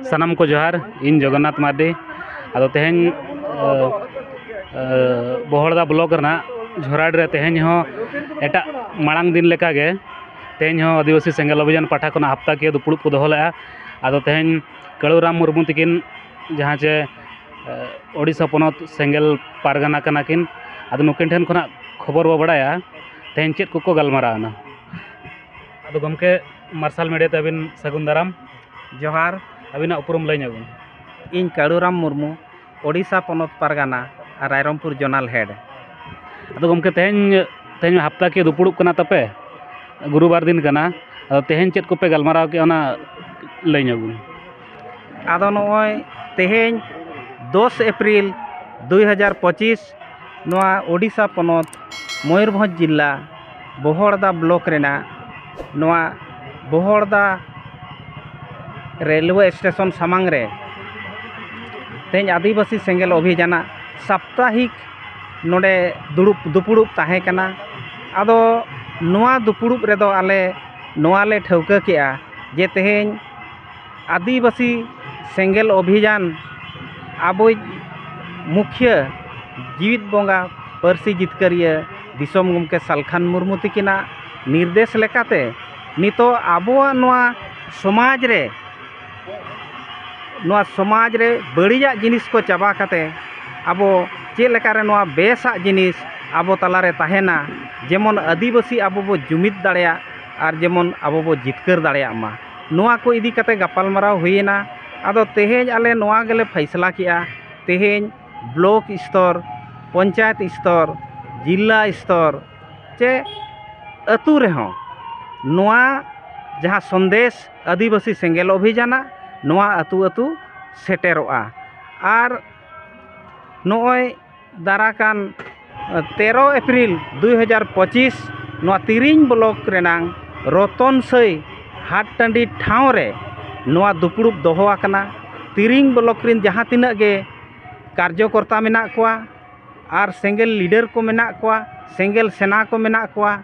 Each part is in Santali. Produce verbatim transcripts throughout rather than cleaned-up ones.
ᱥᱟᱱᱟᱢ ᱠᱚ ᱡᱚᱦᱟᱨ᱾ ᱤᱧ ᱡᱚᱜᱚᱱᱱᱟᱛᱷ ᱢᱟᱨᱰᱤ᱾ ᱟᱫᱚ ᱛᱮᱦᱮᱧ ᱵᱚᱦᱚᱲᱫᱟ ᱵᱞᱚᱠ ᱨᱮᱱᱟᱜ ᱡᱷᱚᱨᱟᱰᱤ ᱨᱮ ᱛᱮᱦᱮᱧ ᱦᱚᱸ ᱮᱴᱟᱜ ᱢᱟᱲᱟᱝ ᱫᱤᱱ ᱞᱮᱠᱟᱜᱮ ᱛᱮᱦᱮᱧ ᱦᱚᱸ ᱟᱹᱫᱤᱵᱟᱹᱥᱤ ᱥᱮᱸᱜᱮᱞ ᱚᱵᱷᱤᱡᱟᱱ ᱯᱟᱦᱴᱟ ᱠᱷᱚᱱᱟᱜ ᱦᱟᱯᱛᱟᱠᱤᱭᱟᱹ ᱫᱩᱯᱲᱩᱵ ᱠᱚ ᱫᱚᱦᱚ ᱞᱮᱫᱼᱟ᱾ ᱟᱫᱚ ᱛᱮᱦᱮᱧ ᱠᱟᱹᱲᱩᱨᱟᱢ ᱢᱩᱨᱢᱩ ᱛᱤᱠᱤᱱ, ᱡᱟᱦᱟᱸ ᱪᱮ ᱳᱰᱤᱥᱟ ᱯᱚᱱᱚᱛ ᱥᱮᱸᱜᱮᱞ ᱯᱟᱨᱜᱟᱱᱟ ᱠᱟᱱᱟ ᱠᱤᱱ, ᱟᱫᱚ ᱱᱩᱠᱤᱱ ᱴᱷᱮᱱ ᱠᱷᱚᱱᱟᱜ ᱠᱷᱚᱵᱚᱨ ᱵᱚ ᱵᱟᱲᱟᱭᱟ ᱛᱮᱦᱮᱧ ᱪᱮᱫ ᱠᱚᱠᱚ ᱜᱟᱞᱢᱟᱨᱟᱣ ᱮᱱᱟ᱾ ᱟᱫᱚ ᱜᱚᱢᱠᱮ, ᱢᱟᱨᱥᱟᱞ ᱢᱤᱰᱤᱭᱟ ᱛᱮ ᱟᱹᱵᱤᱱ ᱥᱟᱹᱜᱩᱱ ᱫᱟᱨᱟᱢ᱾ ᱡᱚᱦᱟᱨ᱾ ᱟᱹᱵᱤᱱᱟᱜ ᱩᱯᱨᱩᱢ ᱞᱟᱹᱭ ᱧᱚᱜ ᱵᱤᱱ᱾ ᱤᱧ ᱠᱟᱹᱲᱩᱨᱟᱢ ᱢᱩᱨᱢᱩ, ᱳᱰᱤᱥᱟ ᱯᱚᱱᱚᱛ ᱯᱟᱨᱜᱟᱱᱟ ᱟᱨ ᱨᱟᱭᱨᱚᱝᱯᱩᱨ ᱡᱳᱱᱟᱞ ᱦᱮᱰ᱾ ᱟᱫᱚ ᱜᱚᱢᱠᱮ, ᱛᱮᱦᱮᱧ, ᱛᱮᱦᱮᱧ ᱢᱟ ᱦᱟᱯᱛᱟᱠᱤᱭᱟᱹ ᱫᱩᱯᱲᱩᱵ ᱠᱟᱱᱟ ᱛᱟᱯᱮ, ᱜᱩᱨᱩᱵᱟᱨ ᱫᱤᱱ ᱠᱟᱱᱟ᱾ ᱟᱫᱚ ᱛᱮᱦᱮᱧ ᱪᱮᱫ ᱠᱚᱯᱮ ᱜᱟᱞᱢᱟᱨᱟᱣ ᱠᱮᱫᱼᱟ, ᱚᱱᱟ ᱞᱟᱹᱭ ᱧᱚᱜ ᱵᱤᱱ᱾ ᱟᱫᱚ ᱱᱚᱜᱼᱚᱭ ᱛᱮᱦᱮᱧ ᱫᱚᱥ ᱮᱯᱨᱤᱞ ᱫᱩᱭ ᱦᱟᱡᱟᱨ ᱯᱚᱸᱪᱤᱥ, ᱱᱚᱣᱟ ᱳᱰᱤᱥᱟ ᱯᱚᱱᱚᱛ ᱢᱚᱭᱩᱨᱵᱷᱚᱸᱡᱽ ᱡᱤᱞᱟ ᱵᱚᱦᱚᱲᱫᱟ ᱵᱞᱚᱠ ᱨᱮᱱᱟᱜ ᱱᱚᱣᱟ ᱵᱚᱦᱚᱲᱫᱟ ᱨᱮᱞᱣᱮ ᱥᱴᱮᱥᱚᱱ ᱥᱟᱢᱟᱝ ᱨᱮ ᱛᱮᱦᱮᱧ ᱟᱹᱫᱤᱵᱟᱹᱥᱤ ᱥᱮᱸᱜᱮᱞ ᱚᱵᱷᱤᱡᱟᱱᱟᱜ ᱥᱟᱯᱛᱟᱦᱤᱠ ᱱᱚᱰᱮ ᱫᱩᱲᱩᱵ ᱫᱩᱯᱲᱩᱵ ᱛᱟᱦᱮᱸ ᱠᱟᱱᱟ᱾ ᱟᱫᱚ ᱱᱚᱣᱟ ᱫᱩᱯᱲᱩᱵ ᱨᱮᱫᱚ ᱟᱞᱮ ᱱᱚᱣᱟ ᱞᱮ ᱴᱷᱟᱹᱣᱠᱟᱹ ᱠᱮᱜᱼᱟ ᱡᱮ ᱛᱮᱦᱮᱧ ᱟᱹᱫᱤᱵᱟᱹᱥᱤ ᱥᱮᱸᱜᱮᱞ ᱚᱵᱷᱤᱡᱟᱱ ᱟᱵᱚᱭᱤᱡ ᱢᱩᱠᱷᱤᱭᱟᱹ ᱡᱤᱣᱤᱫ ᱵᱚᱸᱜᱟ ᱯᱟᱹᱨᱥᱤ ᱡᱤᱛᱠᱟᱹᱨᱤᱭᱟᱹ ᱫᱤᱥᱚᱢ ᱜᱚᱢᱠᱮ ᱥᱟᱞᱠᱷᱟᱱ ᱢᱩᱨᱢᱩ ᱛᱤᱠᱤᱱᱟᱜ ᱱᱤᱨᱫᱮᱥ ᱞᱮᱠᱟᱛᱮ ᱱᱤᱛᱚᱜ ᱟᱵᱚᱣᱟᱜ ᱱᱚᱣᱟ ᱥᱚᱢᱟᱡᱽ ᱨᱮ, ᱱᱚᱣᱟ ᱥᱚᱢᱟᱡᱽ ᱨᱮ ᱵᱟᱹᱲᱤᱡᱟᱜ ᱡᱤᱱᱤᱥ ᱠᱚ ᱪᱟᱵᱟ ᱠᱟᱛᱮ ᱟᱵᱚ ᱪᱮᱫ ᱞᱮᱠᱟᱨᱮ ᱱᱚᱣᱟ ᱵᱮᱥᱟᱜ ᱡᱤᱱᱤᱥ ᱟᱵᱚ ᱛᱟᱞᱟᱨᱮ ᱛᱟᱦᱮᱱᱟ, ᱡᱮᱢᱚᱱ ᱟᱹᱫᱤᱵᱟᱹᱥᱤ ᱟᱵᱚ ᱵᱚ ᱡᱩᱢᱤᱫ ᱫᱟᱲᱮᱭᱟᱜ ᱟᱨ ᱡᱮᱢᱚᱱ ᱟᱵᱚ ᱵᱚ ᱡᱤᱛᱠᱟᱹᱨ ᱫᱟᱲᱮᱭᱟᱜ ᱢᱟ, ᱱᱚᱣᱟ ᱠᱚ ᱤᱫᱤ ᱠᱟᱛᱮ ᱜᱟᱯᱟᱞᱢᱟᱨᱟᱣ ᱦᱩᱭᱮᱱᱟ᱾ ᱟᱫᱚ ᱛᱮᱦᱮᱧ ᱟᱞᱮ ᱱᱚᱣᱟ ᱜᱮᱞᱮ ᱯᱷᱟᱭᱥᱟᱞᱟ ᱠᱮᱜᱼᱟ, ᱛᱮᱦᱮᱧ ᱵᱞᱚᱠ ᱥᱛᱚᱨ, ᱯᱚᱧᱪᱟᱭᱮᱛ ᱥᱛᱚᱨ, ᱡᱤᱞᱟ ᱥᱛᱚᱨ ᱪᱮ ᱟᱹᱛᱩ ᱨᱮᱦᱚᱸ ᱱᱚᱣᱟ ᱡᱟᱦᱟᱸ ᱥᱚᱱᱫᱮᱥ ᱟᱹᱫᱤᱵᱟᱹᱥᱤ ᱥᱮᱸᱜᱮᱞ ᱚᱵᱷᱤᱡᱟᱱᱟᱜ ᱱᱚᱣᱟ ᱟᱹᱛᱩ ᱟᱹᱛᱩ ᱥᱮᱴᱮᱨᱚᱜᱼᱟ᱾ ᱟᱨ ᱱᱚᱜᱼᱚᱭ ᱫᱟᱨᱟᱠᱟᱱ ᱛᱮᱨᱚ ᱮᱯᱨᱤᱞ ᱫᱩᱭ ᱦᱟᱡᱟᱨ ᱯᱚᱸᱪᱤᱥ ᱱᱚᱣᱟ ᱛᱤᱨᱤᱝ ᱵᱞᱚᱠ ᱨᱮᱱᱟᱝ ᱨᱚᱛᱚᱱ ᱥᱟᱹᱭ ᱦᱟᱴ ᱴᱟᱺᱰᱤ ᱴᱷᱟᱶ ᱨᱮ ᱱᱚᱣᱟ ᱫᱩᱯᱲᱩᱵ ᱫᱚᱦᱚ ᱟᱠᱟᱱᱟ᱾ ᱛᱤᱨᱤᱝ ᱵᱞᱚᱠ ᱨᱮᱱ ᱡᱟᱦᱟᱸ ᱛᱤᱱᱟᱹᱜ ᱜᱮ ᱠᱟᱨᱡᱚᱠᱚᱨᱛᱟ ᱢᱮᱱᱟᱜ ᱠᱚᱣᱟ ᱟᱨ ᱥᱮᱸᱜᱮᱞ ᱞᱤᱰᱟᱨ ᱠᱚ ᱢᱮᱱᱟᱜ ᱠᱚᱣᱟ, ᱥᱮᱸᱜᱮᱞ ᱥᱮᱱᱟ ᱠᱚ ᱢᱮᱱᱟᱜ ᱠᱚᱣᱟ,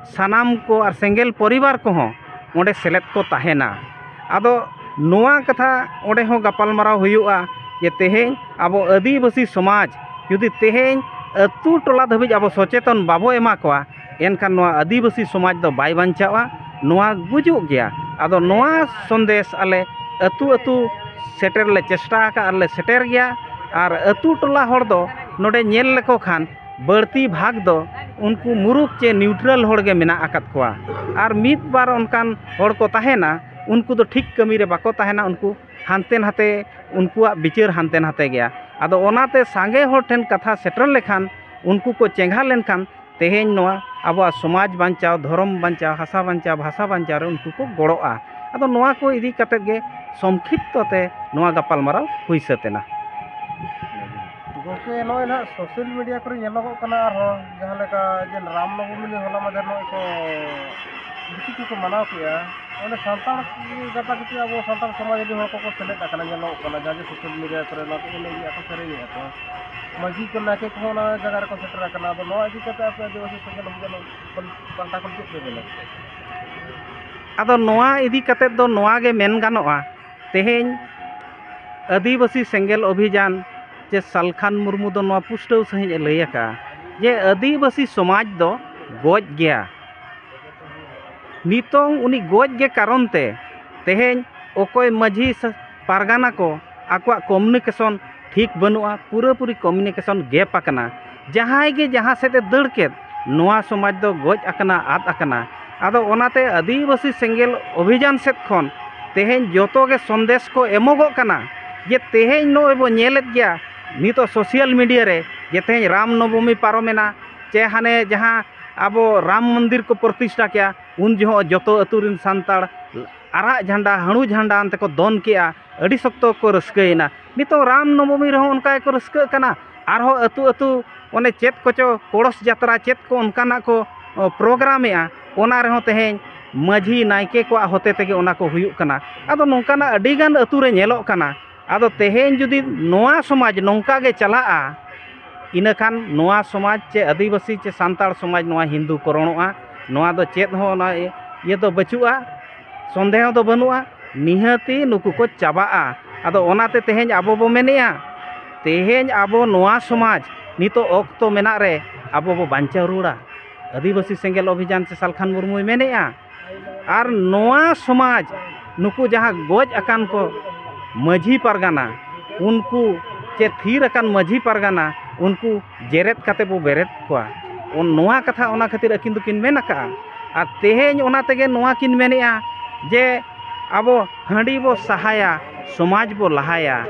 ᱥᱟᱱᱟᱢ ᱠᱚ ᱟᱨ ᱥᱮᱸᱜᱮᱞ ᱯᱚᱨᱤᱵᱟᱨ ᱠᱚᱦᱚᱸ ᱚᱸᱰᱮ ᱥᱮᱞᱮᱫ ᱠᱚ ᱛᱟᱦᱮᱱᱟ᱾ ᱟᱫᱚ ᱱᱚᱣᱟ ᱠᱟᱛᱷᱟ ᱚᱸᱰᱮ ᱦᱚᱸ ᱜᱟᱯᱟᱞᱢᱟᱨᱟᱣ ᱦᱩᱭᱩᱜᱼᱟ ᱡᱮ ᱛᱮᱦᱮᱧ ᱟᱵᱚ ᱟᱹᱫᱤᱵᱟᱹᱥᱤ ᱥᱚᱢᱟᱡᱽ ᱡᱩᱫᱤ ᱛᱮᱦᱮᱧ ᱟᱹᱛᱩ ᱴᱚᱞᱟ ᱫᱷᱟᱹᱵᱤᱡ ᱟᱵᱚ ᱥᱚᱪᱮᱛᱚᱱ ᱵᱟᱵᱚ ᱮᱢᱟ ᱠᱚᱣᱟ, ᱮᱱᱠᱷᱟᱱ ᱱᱚᱣᱟ ᱟᱹᱫᱤᱵᱟᱹᱥᱤ ᱥᱚᱢᱟᱡᱽ ᱫᱚ ᱵᱟᱭ ᱵᱟᱧᱪᱟᱜᱼᱟ, ᱱᱚᱣᱟ ᱜᱩᱡᱩᱜ ᱜᱮᱭᱟ᱾ ᱟᱫᱚ ᱱᱚᱣᱟ ᱥᱚᱱᱫᱮᱥ ᱟᱞᱮ ᱟᱹᱛᱩ ᱟᱹᱛᱩ ᱥᱮᱴᱮᱨ ᱞᱮ ᱪᱮᱥᱴᱟ ᱟᱠᱟᱫ ᱟᱨ ᱞᱮ ᱥᱮᱴᱮᱨ ᱜᱮᱭᱟ᱾ ᱟᱨ ᱟᱹᱛᱩ ᱴᱚᱞᱟ ᱦᱚᱲ ᱫᱚ ᱱᱚᱰᱮ ᱧᱮᱞ ᱞᱮᱠᱚ ᱠᱷᱟᱱ ᱵᱟᱹᱲᱛᱤ ᱵᱷᱟᱜᱽ ᱫᱚ ᱩᱱᱠᱩ ᱢᱩᱨᱩᱠᱷ ᱪᱮ ᱱᱤᱭᱩᱴᱨᱟᱞ ᱦᱚᱲ ᱜᱮ ᱢᱮᱱᱟᱜ ᱟᱠᱟᱫ ᱠᱚᱣᱟ᱾ ᱟᱨ ᱢᱤᱫ ᱵᱟᱨ ᱚᱱᱠᱟᱱ ᱦᱚᱲ ᱠᱚ ᱛᱟᱦᱮᱱᱟ, ᱩᱱᱠᱩ ᱫᱚ ᱴᱷᱤᱠ ᱠᱟᱹᱢᱤ ᱨᱮ ᱵᱟᱠᱚ ᱛᱟᱦᱮᱱᱟ, ᱩᱱᱠᱩ ᱦᱟᱱᱛᱮ ᱱᱟᱛᱮ, ᱩᱱᱠᱩᱣᱟᱜ ᱵᱤᱪᱟᱹᱨ ᱦᱟᱱᱛᱮ ᱱᱟᱛᱮ ᱜᱮᱭᱟ᱾ ᱟᱫᱚ ᱚᱱᱟᱛᱮ ᱥᱟᱸᱜᱮ ᱦᱚᱲ ᱴᱷᱮᱱ ᱠᱟᱛᱷᱟ ᱥᱮᱴᱮᱨ ᱞᱮᱠᱷᱟᱱ, ᱩᱱᱠᱩ ᱠᱚ ᱪᱮᱸᱜᱷᱟ ᱞᱮᱱᱠᱷᱟᱱ ᱛᱮᱦᱮᱧ ᱱᱚᱣᱟ ᱟᱵᱚᱣᱟᱜ ᱥᱚᱢᱟᱡᱽ ᱵᱟᱧᱪᱟᱣ, ᱫᱷᱚᱨᱚᱢ ᱵᱟᱧᱪᱟᱣ, ᱦᱟᱥᱟ ᱵᱟᱧᱪᱟᱣ, ᱵᱷᱟᱥᱟ ᱵᱟᱧᱪᱟᱣ ᱨᱮ ᱩᱱᱠᱩ ᱠᱚ ᱜᱚᱲᱚᱜᱼᱟ᱾ ᱟᱫᱚ ᱱᱚᱣᱟ ᱠᱚ ᱤᱫᱤ ᱠᱟᱛᱮᱫ ᱜᱮ ᱥᱚᱝᱠᱷᱤᱯᱛᱚ ᱛᱮ ᱱᱚᱣᱟ ᱜᱟᱯᱟᱞᱢᱟᱨᱟᱣ ᱦᱩᱭ ᱥᱟᱹᱛ ᱮᱱᱟ᱾ ᱜᱚᱢᱠᱮ, ᱱᱚᱜᱼᱚᱭ ᱱᱟᱦᱟᱜ ᱥᱳᱥᱟᱞ ᱢᱤᱰᱤᱭᱟ ᱠᱚᱨᱮ ᱧᱮᱞᱚᱜᱚᱜ ᱠᱟᱱᱟ, ᱟᱨᱦᱚᱸ ᱡᱟᱦᱟᱸ ᱞᱮᱠᱟ ᱡᱮ ᱨᱟᱢ ᱱᱚᱵᱚᱢᱤ ᱦᱚᱞᱟ ᱢᱟᱫᱷᱮᱨ ᱱᱚᱜᱼᱚᱭ ᱠᱚ ᱫᱤᱠᱩ ᱠᱚᱠᱚ ᱢᱟᱱᱟᱣ ᱠᱮᱜᱼᱟ, ᱚᱸᱰᱮ ᱥᱟᱱᱛᱟᱲ ᱜᱟᱯᱟ ᱠᱤᱪᱷᱩ ᱟᱵᱚ ᱥᱟᱱᱛᱟᱲ ᱥᱚᱢᱟᱡᱽ ᱨᱮᱱ ᱦᱚᱲ ᱠᱚᱠᱚ ᱥᱮᱞᱮᱫ ᱟᱠᱟᱱᱟ, ᱧᱮᱞᱚᱜᱚᱜ ᱠᱟᱱᱟ, ᱡᱟᱦᱟᱸ ᱡᱮ ᱥᱳᱥᱟᱞ ᱢᱤᱰᱤᱭᱟ ᱠᱚᱨᱮ ᱱᱚᱣᱟ ᱠᱚ ᱮᱱᱮᱡ ᱮᱜᱼᱟ ᱠᱚ, ᱥᱮᱨᱮᱧ ᱮᱜᱼᱟ ᱠᱚ, ᱢᱟᱹᱡᱷᱤ ᱠᱚ ᱱᱟᱭᱠᱮ ᱠᱚᱦᱚᱸ ᱚᱱᱟ ᱡᱟᱭᱜᱟ ᱨᱮᱠᱚ ᱥᱮᱴᱮᱨ ᱟᱠᱟᱱᱟ᱾ ᱟᱫᱚ ᱱᱚᱣᱟ ᱤᱫᱤ ᱠᱟᱛᱮ ᱟᱯᱮ ᱟᱹᱫᱤᱵᱟᱹᱥᱤ ᱥᱚᱸᱜᱮ ᱞᱟᱹᱜᱤᱫ ᱯᱟᱦᱴᱟ ᱠᱷᱚᱱ ᱪᱮᱫ ᱯᱮ ᱢᱮᱱᱟ? ᱟᱫᱚ ᱱᱚᱣᱟ ᱤᱫᱤ ᱠᱟᱛᱮ ᱫᱚ ᱱᱚᱣᱟ ᱜᱮ ᱢᱮᱱ ᱜᱟᱱᱚᱜᱼᱟ, ᱛᱮᱦᱮᱧ ᱟᱹᱫᱤᱵᱟᱹᱥᱤ ᱥᱮᱸᱜᱮᱞ ᱚᱵᱷᱤᱡᱟᱱ ᱪᱮ ᱥᱟᱞᱠᱷᱟᱱ ᱢᱩᱨᱢᱩ ᱫᱚ ᱱᱚᱣᱟ ᱯᱩᱥᱴᱟᱹᱣ ᱥᱟᱺᱦᱤᱡ ᱮ ᱞᱟᱹᱭ ᱟᱠᱟᱫᱼᱟ ᱡᱮ ᱟᱹᱫᱤᱵᱟᱹᱥᱤ ᱥᱚᱢᱟᱡᱽ ᱫᱚ ᱜᱚᱡ ᱜᱮᱭᱟ᱾ ᱱᱤᱛᱚᱝ ᱩᱱᱤ ᱜᱚᱡ ᱜᱮ ᱠᱟᱨᱚᱱ ᱛᱮ ᱛᱮᱦᱮᱧ ᱚᱠᱚᱭ ᱢᱟᱹᱡᱷᱤ ᱥᱮ ᱯᱟᱨᱜᱟᱱᱟ ᱠᱚ ᱟᱠᱚᱣᱟᱜ ᱠᱚᱢᱤᱭᱩᱱᱤᱠᱮᱥᱚᱱ ᱴᱷᱤᱠ ᱵᱟᱹᱱᱩᱜᱼᱟ, ᱯᱩᱨᱟᱹᱯᱩᱨᱤ ᱠᱚᱢᱤᱭᱩᱱᱤᱠᱮᱥᱚᱱ ᱜᱮᱯ ᱟᱠᱟᱱᱟ᱾ ᱡᱟᱦᱟᱸᱭ ᱜᱮ ᱡᱟᱦᱟᱸ ᱥᱮᱫ ᱮ ᱫᱟᱹᱲ ᱠᱮᱫ, ᱱᱚᱣᱟ ᱥᱚᱢᱟᱡᱽ ᱫᱚ ᱜᱚᱡ ᱟᱠᱟᱱᱟ, ᱟᱫ ᱟᱠᱟᱱᱟ᱾ ᱟᱫᱚ ᱚᱱᱟᱛᱮ ᱟᱹᱫᱤᱵᱟᱹᱥᱤ ᱥᱮᱸᱜᱮᱞ ᱚᱵᱷᱤᱡᱟᱱ ᱥᱮᱫ ᱠᱷᱚᱱ ᱛᱮᱦᱮᱧ ᱡᱚᱛᱚ ᱜᱮ ᱥᱚᱱᱫᱮᱥ ᱠᱚ ᱮᱢᱚᱜᱚᱜ ᱠᱟᱱᱟ ᱡᱮ ᱛᱮᱦᱮᱧ ᱱᱚᱜᱼᱚᱭ ᱵᱚ ᱧᱮᱞᱮᱫ ᱜᱮᱭᱟ ᱱᱤᱛᱚᱜ ᱥᱳᱥᱟᱞ ᱢᱤᱰᱤᱭᱟ ᱨᱮ ᱡᱮ ᱛᱮᱦᱮᱧ ᱨᱟᱢ ᱱᱚᱵᱚᱢᱤ ᱯᱟᱨᱚᱢᱮᱱᱟ, ᱪᱮ ᱦᱟᱱᱮ ᱡᱟᱦᱟᱸ ᱟᱵᱚ ᱨᱟᱢ ᱢᱚᱱᱫᱤᱨ ᱠᱚ ᱯᱨᱚᱛᱤᱥᱴᱷᱟ ᱠᱮᱜᱼᱟ, ᱩᱱ ᱡᱚᱦᱚᱜ ᱡᱚᱛᱚ ᱟᱹᱛᱩ ᱨᱮᱱ ᱥᱟᱱᱛᱟᱲ ᱟᱨᱟᱜ ᱡᱷᱟᱱᱰᱟ, ᱦᱟᱹᱲᱩ ᱡᱷᱟᱱᱰᱟ ᱟᱱᱛᱮ ᱠᱚ ᱫᱚᱱ ᱠᱮᱜᱼᱟ, ᱟᱹᱰᱤ ᱥᱚᱠᱛᱚ ᱠᱚ ᱨᱟᱹᱥᱠᱟᱹᱭᱮᱱᱟ᱾ ᱱᱤᱛᱚᱝ ᱨᱟᱢ ᱱᱚᱵᱚᱢᱤ ᱨᱮᱦᱚᱸ ᱚᱱᱠᱟ ᱜᱮᱠᱚ ᱨᱟᱹᱥᱠᱟᱹᱜ ᱠᱟᱱᱟ᱾ ᱟᱨᱦᱚᱸ ᱟᱹᱛᱩ ᱟᱹᱛᱩ ᱚᱱᱮ ᱪᱮᱫ ᱠᱚᱪᱚ ᱠᱚᱲᱚᱥ ᱡᱟᱛᱨᱟ ᱪᱮᱫ ᱠᱚ ᱚᱱᱠᱟᱱᱟᱜ ᱠᱚ, ᱚ, ᱯᱨᱳᱜᱨᱟᱢᱮᱜᱼᱟ, ᱚᱱᱟ ᱨᱮᱦᱚᱸ ᱛᱮᱦᱮᱧ ᱢᱟᱹᱡᱷᱤ ᱱᱟᱭᱠᱮ ᱠᱚᱣᱟᱜ ᱦᱚᱛᱮ ᱛᱮᱜᱮ ᱚᱱᱟ ᱠᱚ ᱦᱩᱭᱩᱜ ᱠᱟᱱᱟ᱾ ᱟᱫᱚ ᱱᱚᱝᱠᱟᱱᱟᱜ ᱟᱹᱰᱤᱜᱟᱱ ᱟᱹᱛᱩ ᱨᱮ ᱧᱮᱞᱚᱜ ᱠᱟᱱᱟ᱾ ᱟᱫᱚ ᱛᱮᱦᱮᱧ ᱡᱩᱫᱤ ᱱᱚᱣᱟ ᱥᱚᱢᱟᱡᱽ ᱱᱚᱝᱠᱟ ᱜᱮ ᱪᱟᱞᱟᱜᱼᱟ, ᱤᱱᱟᱹᱠᱷᱟᱱ ᱱᱚᱣᱟ ᱥᱚᱢᱟᱡᱽ ᱪᱮ ᱟᱹᱫᱤᱵᱟᱹᱥᱤ ᱪᱮ ᱥᱟᱱᱛᱟᱲ ᱥᱚᱢᱟᱡᱽ ᱱᱚᱣᱟ ᱦᱤᱱᱫᱩ ᱠᱚᱨᱚᱱᱚᱜᱼᱟ᱾ ᱱᱚᱣᱟ ᱫᱚ ᱪᱮᱫ ᱦᱚᱸ ᱚᱱᱟ ᱤᱭᱟᱹ ᱫᱚ ᱵᱟᱹᱪᱩᱜᱼᱟ, ᱥᱚᱱᱫᱮᱦᱚ ᱫᱚ ᱵᱟᱹᱱᱩᱜᱼᱟ᱾ ᱱᱤᱦᱟᱹᱛᱤ ᱱᱩᱠᱩ ᱠᱚ ᱪᱟᱵᱟᱜᱼᱟ᱾ ᱟᱫᱚ ᱚᱱᱟᱛᱮ ᱛᱮᱦᱮᱧ ᱟᱵᱚ ᱵᱚ ᱢᱮᱱᱮᱜᱼᱟ, ᱛᱮᱦᱮᱧ ᱟᱵᱚ ᱱᱚᱣᱟ ᱥᱚᱢᱟᱡᱽ ᱱᱤᱛᱚᱜ ᱚᱠᱛᱚ ᱢᱮᱱᱟᱜ ᱨᱮ ᱟᱵᱚ ᱵᱚ ᱵᱟᱧᱪᱟᱣ ᱨᱩᱣᱟᱹᱲᱟ᱾ ᱟᱹᱫᱤᱵᱟᱹᱥᱤ ᱥᱮᱸᱜᱮᱞ ᱚᱵᱷᱤᱡᱟᱱ ᱥᱮ ᱥᱟᱞᱠᱷᱟᱱ ᱢᱩᱨᱢᱩᱭ ᱢᱮᱱᱮᱜᱼᱟ᱾ ᱟᱨ ᱱᱚᱣᱟ ᱥᱚᱢᱟᱡᱽ ᱱᱩᱠᱩ ᱡᱟᱦᱟᱸ ᱜᱚᱡ ᱟᱠᱟᱱ ᱠᱚ ᱢᱟᱹᱡᱷᱤ ᱯᱟᱨᱜᱟᱱᱟ, ᱩᱱᱠᱩ ᱪᱮ ᱛᱷᱤᱨ ᱟᱠᱟᱱ ᱢᱟᱹᱡᱷᱤ ᱯᱟᱨᱜᱟᱱᱟ, ᱩᱱᱠᱩ ᱡᱮᱨᱮᱫ ᱠᱟᱛᱮ ᱵᱚ ᱵᱮᱨᱮᱫ ᱠᱚᱣᱟ᱾ ᱚᱱ-, ᱱᱚᱣᱟ ᱠᱟᱛᱷᱟ ᱚᱱᱟ ᱠᱷᱟᱹᱛᱤᱨ ᱟᱹᱠᱤᱱ ᱫᱚᱠᱤᱱ ᱢᱮᱱ ᱟᱠᱟᱜᱼᱟ᱾ ᱟᱨ ᱛᱮᱦᱮᱧ ᱚᱱᱟ ᱛᱮᱜᱮ ᱱᱚᱣᱟ ᱠᱤᱱ ᱢᱮᱱᱮᱜᱼᱟ ᱡᱮ ᱟᱵᱚ ᱦᱟᱺᱰᱤ ᱵᱚ ᱥᱟᱦᱟᱭᱟ, ᱥᱚᱢᱟᱡᱽ ᱵᱚ ᱞᱟᱦᱟᱭᱟ,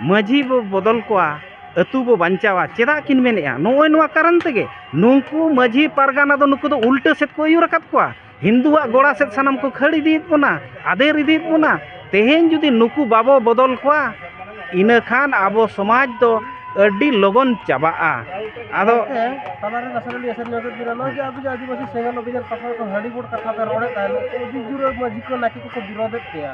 ᱢᱟᱹᱡᱷᱤ ᱵᱚ ᱵᱚᱫᱚᱞ ᱠᱚᱣᱟ, ᱟᱹᱛᱩ ᱵᱚ ᱵᱟᱧᱪᱟᱣᱟ᱾ ᱪᱮᱫᱟᱜ ᱠᱤᱱ ᱢᱮᱱᱮᱜᱼᱟ? ᱱᱚᱜᱼᱚᱭ ᱱᱚᱣᱟ ᱠᱟᱨᱚᱱ ᱛᱮᱜᱮ ᱱᱩᱠᱩ ᱢᱟᱹᱡᱷᱤ ᱯᱟᱨᱜᱟᱱᱟ ᱫᱚ ᱱᱩᱠᱩ ᱫᱚ ᱩᱞᱴᱟᱹ ᱥᱮᱫ ᱠᱚ ᱟᱹᱭᱩᱨ ᱟᱠᱟᱫ ᱠᱚᱣᱟ᱾ ᱦᱤᱱᱫᱩᱣᱟᱜ ᱜᱚᱲᱟ ᱥᱮᱫ ᱥᱟᱱᱟᱢ ᱠᱚ ᱠᱷᱟᱹᱲ ᱤᱫᱤᱭᱮᱫ ᱵᱚᱱᱟ, ᱟᱫᱮᱨ ᱤᱫᱤᱭᱮᱫ ᱵᱚᱱᱟ᱾ ᱛᱮᱦᱮᱧ ᱡᱩᱫᱤ ᱱᱩᱠᱩ ᱵᱟᱵᱚ ᱵᱚᱫᱚᱞ ᱠᱚᱣᱟ, ᱤᱱᱟᱹ ᱠᱷᱟᱱ ᱟᱵᱚ ᱥᱚᱢᱟᱡᱽ ᱫᱚ ᱟᱹᱰᱤ ᱞᱚᱜᱚᱱ ᱪᱟᱵᱟᱜᱼᱟ᱾ ᱟᱫᱚ ᱜᱚᱢᱠᱮ, ᱛᱟᱞᱟᱨᱮ ᱱᱟᱥᱮ ᱱᱟᱜ ᱞᱤᱧ ᱮᱥᱮᱫ ᱧᱚᱜᱮᱫ ᱵᱤᱱᱟ᱾ ᱱᱚᱜᱼᱚᱭ ᱡᱮ ᱟᱵᱚ ᱡᱮ ᱟᱹᱫᱤᱵᱟᱹᱥᱤ ᱥᱮᱸᱜᱮᱞ ᱚᱵᱷᱤᱡᱟᱱ ᱯᱟᱥᱱᱟᱣ ᱠᱷᱚᱱ ᱦᱟᱺᱰᱤ ᱵᱳᱨᱰ ᱠᱟᱛᱷᱟ ᱯᱮ ᱨᱚᱲᱮᱫ ᱛᱟᱦᱮᱸᱫ, ᱟᱹᱰᱤ ᱡᱳᱨ ᱢᱟᱹᱡᱷᱤ ᱠᱚ ᱱᱟᱭᱠᱮ ᱠᱚᱠᱚ ᱵᱤᱨᱳᱫᱮᱫ ᱯᱮᱭᱟ,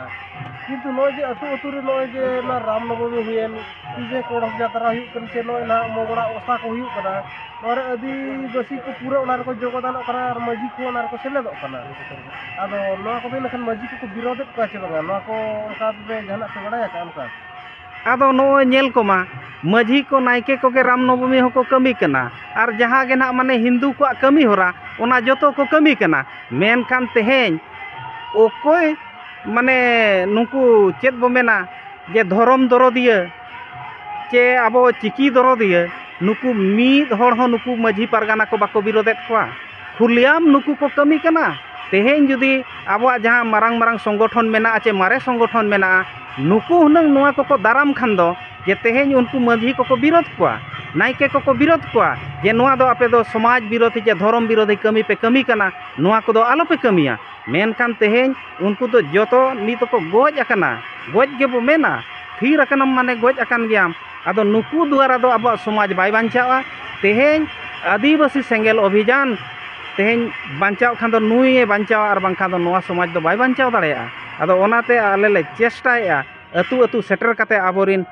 ᱠᱤᱱᱛᱩ ᱱᱚᱜᱼᱚᱭ ᱡᱮ ᱟᱹᱛᱩ ᱟᱹᱛᱩ ᱨᱮ ᱱᱚᱜᱼᱚᱭ ᱡᱮ ᱚᱱᱟ ᱨᱟᱢ ᱱᱚᱵᱚᱢᱤ ᱦᱩᱭᱮᱱ, ᱛᱤ ᱡᱮ ᱠᱚᱲᱚᱥ ᱡᱟᱛᱨᱟ ᱦᱩᱭᱩᱜ ᱠᱟᱱᱟ, ᱥᱮ ᱱᱚᱜᱼᱚᱭ ᱱᱟᱦᱟᱜ ᱢᱚᱜᱽᱲᱟ ᱚᱥᱟ ᱠᱚ ᱦᱩᱭᱩᱜ ᱠᱟᱱᱟ, ᱱᱚᱣᱟ ᱨᱮ ᱟᱹᱫᱤᱵᱟᱹᱥᱤ ᱠᱚ ᱯᱩᱨᱟᱹ ᱚᱱᱟ ᱨᱮᱠᱚ ᱡᱳᱜᱽᱫᱟᱱᱚᱜ ᱠᱟᱱᱟ ᱟᱨ ᱢᱟᱹᱡᱷᱤ ᱠᱚ ᱚᱱᱟ ᱨᱮᱠᱚ ᱥᱮᱞᱮᱫᱚᱜ ᱠᱟᱱᱟ᱾ ᱟᱫᱚ ᱱᱚᱣᱟ ᱠᱚᱫᱚ ᱤᱱᱟᱹᱠᱷᱟᱱ ᱢᱟᱹᱡᱷᱤ ᱠᱚᱠᱚ ᱵᱤᱨᱳᱫᱮᱫ ᱠᱚᱣᱟ ᱪᱮ ᱵᱟᱝᱟ? ᱱᱚᱣᱟ ᱠᱚ ᱚᱱᱠᱟ ᱯᱮ ᱡᱟᱦᱟᱱᱟᱜ ᱯᱮ ᱵᱟᱲᱟᱭ ᱟᱠᱟᱫᱼᱟ ᱚᱱᱠᱟ? ᱟᱫᱚ ᱱᱚᱜᱼᱚᱭ ᱧᱮᱞ ᱠᱚᱢᱟ, ᱢᱟᱹᱡᱷᱤ ᱠᱚ ᱱᱟᱭᱠᱮ ᱠᱚᱜᱮ ᱨᱟᱢ ᱱᱚᱵᱚᱢᱤ ᱦᱚᱸᱠᱚ ᱠᱟᱹᱢᱤ ᱠᱟᱱᱟ, ᱟᱨ ᱡᱟᱦᱟᱸ ᱜᱮ ᱱᱟᱦᱟᱜ ᱢᱟᱱᱮ ᱦᱤᱱᱫᱩ ᱠᱚᱣᱟᱜ ᱠᱟᱹᱢᱤ ᱦᱚᱨᱟ, ᱚᱱᱟ ᱡᱚᱛᱚ ᱠᱚ ᱠᱟᱹᱢᱤ ᱠᱟᱱᱟ᱾ ᱢᱮᱱᱠᱷᱟᱱ ᱛᱮᱦᱮᱧ ᱚᱠᱚᱭ ᱢᱟᱱᱮ ᱱᱩᱠᱩ ᱪᱮᱫ ᱵᱚ ᱢᱮᱱᱟ ᱡᱮ ᱫᱷᱚᱨᱚᱢ ᱫᱚᱨᱚᱫᱤᱭᱟᱹ ᱪᱮ ᱟᱵᱚ ᱪᱤᱠᱤ ᱫᱚᱨᱚᱫᱤᱭᱟᱹ, ᱱᱩᱠᱩ ᱢᱤᱫ ᱦᱚᱲ ᱦᱚᱸ ᱱᱩᱠᱩ ᱢᱟᱹᱡᱷᱤ ᱯᱟᱨᱜᱟᱱᱟ ᱠᱚ ᱵᱟᱠᱚ ᱵᱤᱨᱳᱫᱮᱫ ᱠᱚᱣᱟ᱾ ᱠᱷᱩᱞᱮᱟᱢ ᱱᱩᱠᱩ ᱠᱚ ᱠᱟᱹᱢᱤ ᱠᱟᱱᱟ᱾ ᱛᱮᱦᱮᱧ ᱡᱩᱫᱤ ᱟᱵᱚᱣᱟᱜ ᱡᱟᱦᱟᱸ ᱢᱟᱨᱟᱝ ᱢᱟᱨᱟᱝ ᱥᱚᱝᱜᱚᱴᱷᱚᱱ ᱢᱮᱱᱟᱜᱼᱟ ᱪᱮ ᱢᱟᱨᱮ ᱥᱚᱝᱜᱚᱴᱷᱚᱱ ᱢᱮᱱᱟᱜᱼᱟ, ᱱᱩᱠᱩ ᱦᱩᱱᱟᱹᱝ ᱱᱚᱣᱟ ᱠᱚᱠᱚ ᱫᱟᱨᱟᱢ ᱠᱷᱟᱱ ᱫᱚ ᱡᱮ ᱛᱮᱦᱮᱧ ᱩᱱᱠᱩ ᱢᱟᱹᱡᱷᱤ ᱠᱚᱠᱚ ᱵᱤᱨᱳᱫ ᱠᱚᱣᱟ, ᱱᱟᱭᱠᱮ ᱠᱚᱠᱚ ᱵᱤᱨᱳᱫ ᱠᱚᱣᱟ ᱡᱮ ᱱᱚᱣᱟ ᱫᱚ ᱟᱯᱮ ᱫᱚ ᱥᱚᱢᱟᱡᱽ ᱵᱤᱨᱳᱫᱷᱤ ᱪᱮ ᱫᱷᱚᱨᱚᱢ ᱵᱤᱨᱳᱫᱷᱤ ᱠᱟᱹᱢᱤ ᱯᱮ ᱠᱟᱹᱢᱤ ᱠᱟᱱᱟ, ᱱᱚᱣᱟ ᱠᱚᱫᱚ ᱟᱞᱚᱯᱮ ᱠᱟᱹᱢᱤᱭᱟ᱾ ᱢᱮᱱᱠᱷᱟᱱ ᱛᱮᱦᱮᱧ ᱩᱱᱠᱩ ᱫᱚ ᱡᱚᱛᱚ ᱱᱤᱛ ᱫᱚᱠᱚ ᱜᱚᱡ ᱟᱠᱟᱱᱟ, ᱜᱚᱡ ᱜᱮᱵᱚ ᱢᱮᱱᱟ, ᱛᱷᱤᱨ ᱟᱠᱟᱱᱟᱢ ᱢᱟᱱᱮ ᱜᱚᱡ ᱟᱠᱟᱱ ᱜᱮᱭᱟᱢ᱾ ᱟᱫᱚ ᱱᱩᱠᱩ ᱫᱩᱣᱟᱨᱟ ᱫᱚ ᱟᱵᱚᱣᱟᱜ ᱥᱚᱢᱟᱡᱽ ᱵᱟᱭ ᱵᱟᱧᱪᱟᱣᱟ᱾ ᱛᱮᱦᱮᱧ ᱟᱹᱫᱤᱵᱟᱹᱥᱤ ᱥᱮᱸᱜᱮᱞ ᱚᱵᱷᱤᱡᱟᱱ ᱛᱮᱦᱮᱧ ᱵᱟᱧᱪᱟᱣ ᱠᱷᱟᱱ ᱫᱚ ᱱᱩᱭᱮ ᱵᱟᱧᱪᱟᱣᱟ, ᱟᱨ ᱵᱟᱝᱠᱷᱟᱱ ᱫᱚ ᱱᱚᱣᱟ ᱥᱚᱢᱟᱡᱽ ᱫᱚ ᱵᱟᱭ ᱵᱟᱧᱪᱟᱣ ᱫᱟᱲᱮᱭᱟᱜᱼᱟ᱾ ᱟᱫᱚ ᱚᱱᱟᱛᱮ ᱟᱞᱮ ᱞᱮ ᱪᱮᱥᱴᱟᱭᱮᱫᱼᱟ ᱟᱹᱛᱩ ᱟᱹᱛᱩ ᱥᱮᱴᱮᱨ ᱠᱟᱛᱮ ᱟᱵᱚᱨᱤᱱ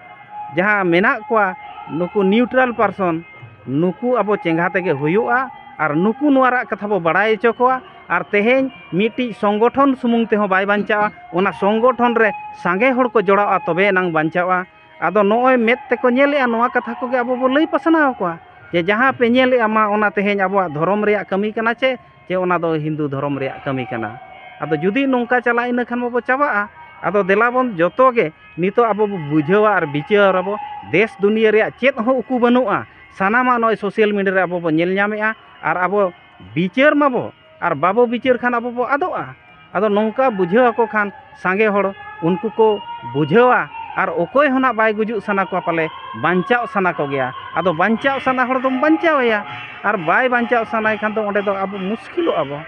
ᱡᱟᱦᱟᱸ ᱢᱮᱱᱟᱜ ᱠᱚᱣᱟ ᱱᱩᱠᱩ neutral person, ᱱᱩᱠᱩ ᱟᱵᱚ ᱪᱮᱸᱜᱷᱟ ᱛᱮᱜᱮ ᱦᱩᱭᱩᱜᱼᱟ᱾ ᱟᱨ ᱱᱩᱠᱩ ᱱᱚᱣᱟ ᱨᱟᱜ ᱠᱟᱛᱷᱟ ᱵᱚ ᱵᱟᱲᱟᱭ ᱦᱚᱪᱚ ᱠᱚᱣᱟ᱾ ᱟᱨ ᱛᱮᱦᱮᱧ ᱢᱤᱫᱴᱤᱡ ᱥᱚᱝᱜᱚᱴᱷᱚᱱ ᱥᱩᱢᱩᱝ ᱛᱮᱦᱚᱸ ᱵᱟᱭ ᱵᱟᱧᱪᱟᱜᱼᱟ, ᱚᱱᱟ ᱥᱚᱝᱜᱚᱴᱷᱚᱱ ᱨᱮ ᱥᱟᱸᱜᱮ ᱦᱚᱲ ᱠᱚ ᱡᱚᱲᱟᱣᱟ, ᱛᱚᱵᱮ ᱮᱱᱟᱝ ᱵᱟᱧᱪᱟᱜᱼᱟ᱾ ᱟᱫᱚ ᱱᱚᱜᱼᱚᱭ ᱢᱮᱫ ᱛᱮᱠᱚ ᱧᱮᱞᱮᱜᱼᱟ, ᱱᱚᱣᱟ ᱠᱟᱛᱷᱟ ᱠᱚᱜᱮ ᱟᱵᱚ ᱵᱚ ᱞᱟᱹᱭ ᱯᱟᱥᱱᱟᱣ ᱟᱠᱚᱣᱟ ᱡᱮ ᱡᱟᱦᱟᱸ ᱯᱮ ᱧᱮᱞᱮᱜᱼᱟ, ᱢᱟ ᱚᱱᱟ ᱛᱮᱦᱮᱧ ᱟᱵᱚᱣᱟᱜ ᱫᱷᱚᱨᱚᱢ ᱨᱮᱭᱟᱜ ᱠᱟᱹᱢᱤ ᱠᱟᱱᱟ ᱪᱮ, ᱪᱮ ᱚᱱᱟ ᱫᱚ ᱦᱤᱱᱫᱩ ᱫᱷᱚᱨᱚᱢ ᱨᱮᱭᱟᱜ ᱠᱟᱹᱢᱤ ᱠᱟᱱᱟ? ᱟᱫᱚ ᱡᱩᱫᱤ ᱱᱚᱝᱠᱟ ᱪᱟᱞᱟᱜᱼᱟ, ᱤᱱᱟᱹ ᱠᱷᱟᱱ ᱢᱟᱵᱚ ᱪᱟᱵᱟᱜᱼᱟ᱾ ᱟᱫᱚ ᱫᱮᱞᱟ ᱵᱚᱱ ᱡᱚᱛᱚ ᱜᱮ ᱱᱤᱛᱚᱜ ᱟᱵᱚ ᱵᱚ ᱵᱩᱡᱷᱟᱹᱣᱟ ᱟᱨ ᱵᱤᱪᱟᱹᱨ ᱟᱵᱚ᱾ ᱫᱮᱥ ᱫᱩᱱᱤᱭᱟᱹ ᱨᱮᱭᱟᱜ ᱪᱮᱫ ᱦᱚᱸ ᱩᱠᱩ ᱵᱟᱹᱱᱩᱜᱼᱟ, ᱥᱟᱱᱟᱢᱟᱜ ᱱᱚᱜᱼᱚᱭ social media ᱨᱮ ᱟᱵᱚ ᱵᱚ ᱧᱮᱞ ᱧᱟᱢᱮᱜᱼᱟ ᱟᱨ ᱟᱵᱚ ᱵᱤᱪᱟᱹᱨ ᱢᱟᱵᱚ ᱟᱨ ᱵᱟᱵᱚ ᱵᱤᱪᱟᱹᱨ ᱠᱷᱟᱱ ᱟᱵᱚ ᱵᱚ ᱟᱫᱚᱜᱼᱟ᱾ ᱟᱫᱚ ᱱᱚᱝᱠᱟ ᱵᱩᱡᱷᱟᱹᱣ ᱟᱠᱚ ᱠᱷᱟᱱ ᱥᱟᱸᱜᱮ ᱦᱚᱲ ᱩᱱᱠᱩ ᱠᱚ ᱵᱩᱡᱷᱟᱹᱣᱟ ᱟᱨ ᱚᱠᱚᱭ ᱦᱚᱸ ᱱᱟᱜ ᱵᱟᱭ ᱜᱩᱡᱩᱜ ᱥᱟᱱᱟ ᱠᱚᱣᱟ, ᱯᱟᱞᱮ ᱵᱟᱧᱪᱟᱣ ᱥᱟᱱᱟ ᱠᱚᱜᱮᱭᱟ᱾ ᱟᱫᱚ ᱵᱟᱧᱪᱟᱣ ᱥᱟᱱᱟ ᱦᱚᱲ ᱫᱚᱢ ᱵᱟᱧᱪᱟᱣᱮᱭᱟ, ᱟᱨ ᱵᱟᱭ ᱵᱟᱧᱪᱟᱣ ᱥᱟᱱᱟᱭ ᱠᱷᱟᱱ ᱫᱚ ᱚᱸᱰᱮ ᱫᱚ ᱟᱵᱚ ᱢᱩᱥᱠᱤᱞᱚᱜ ᱟᱵᱚ᱾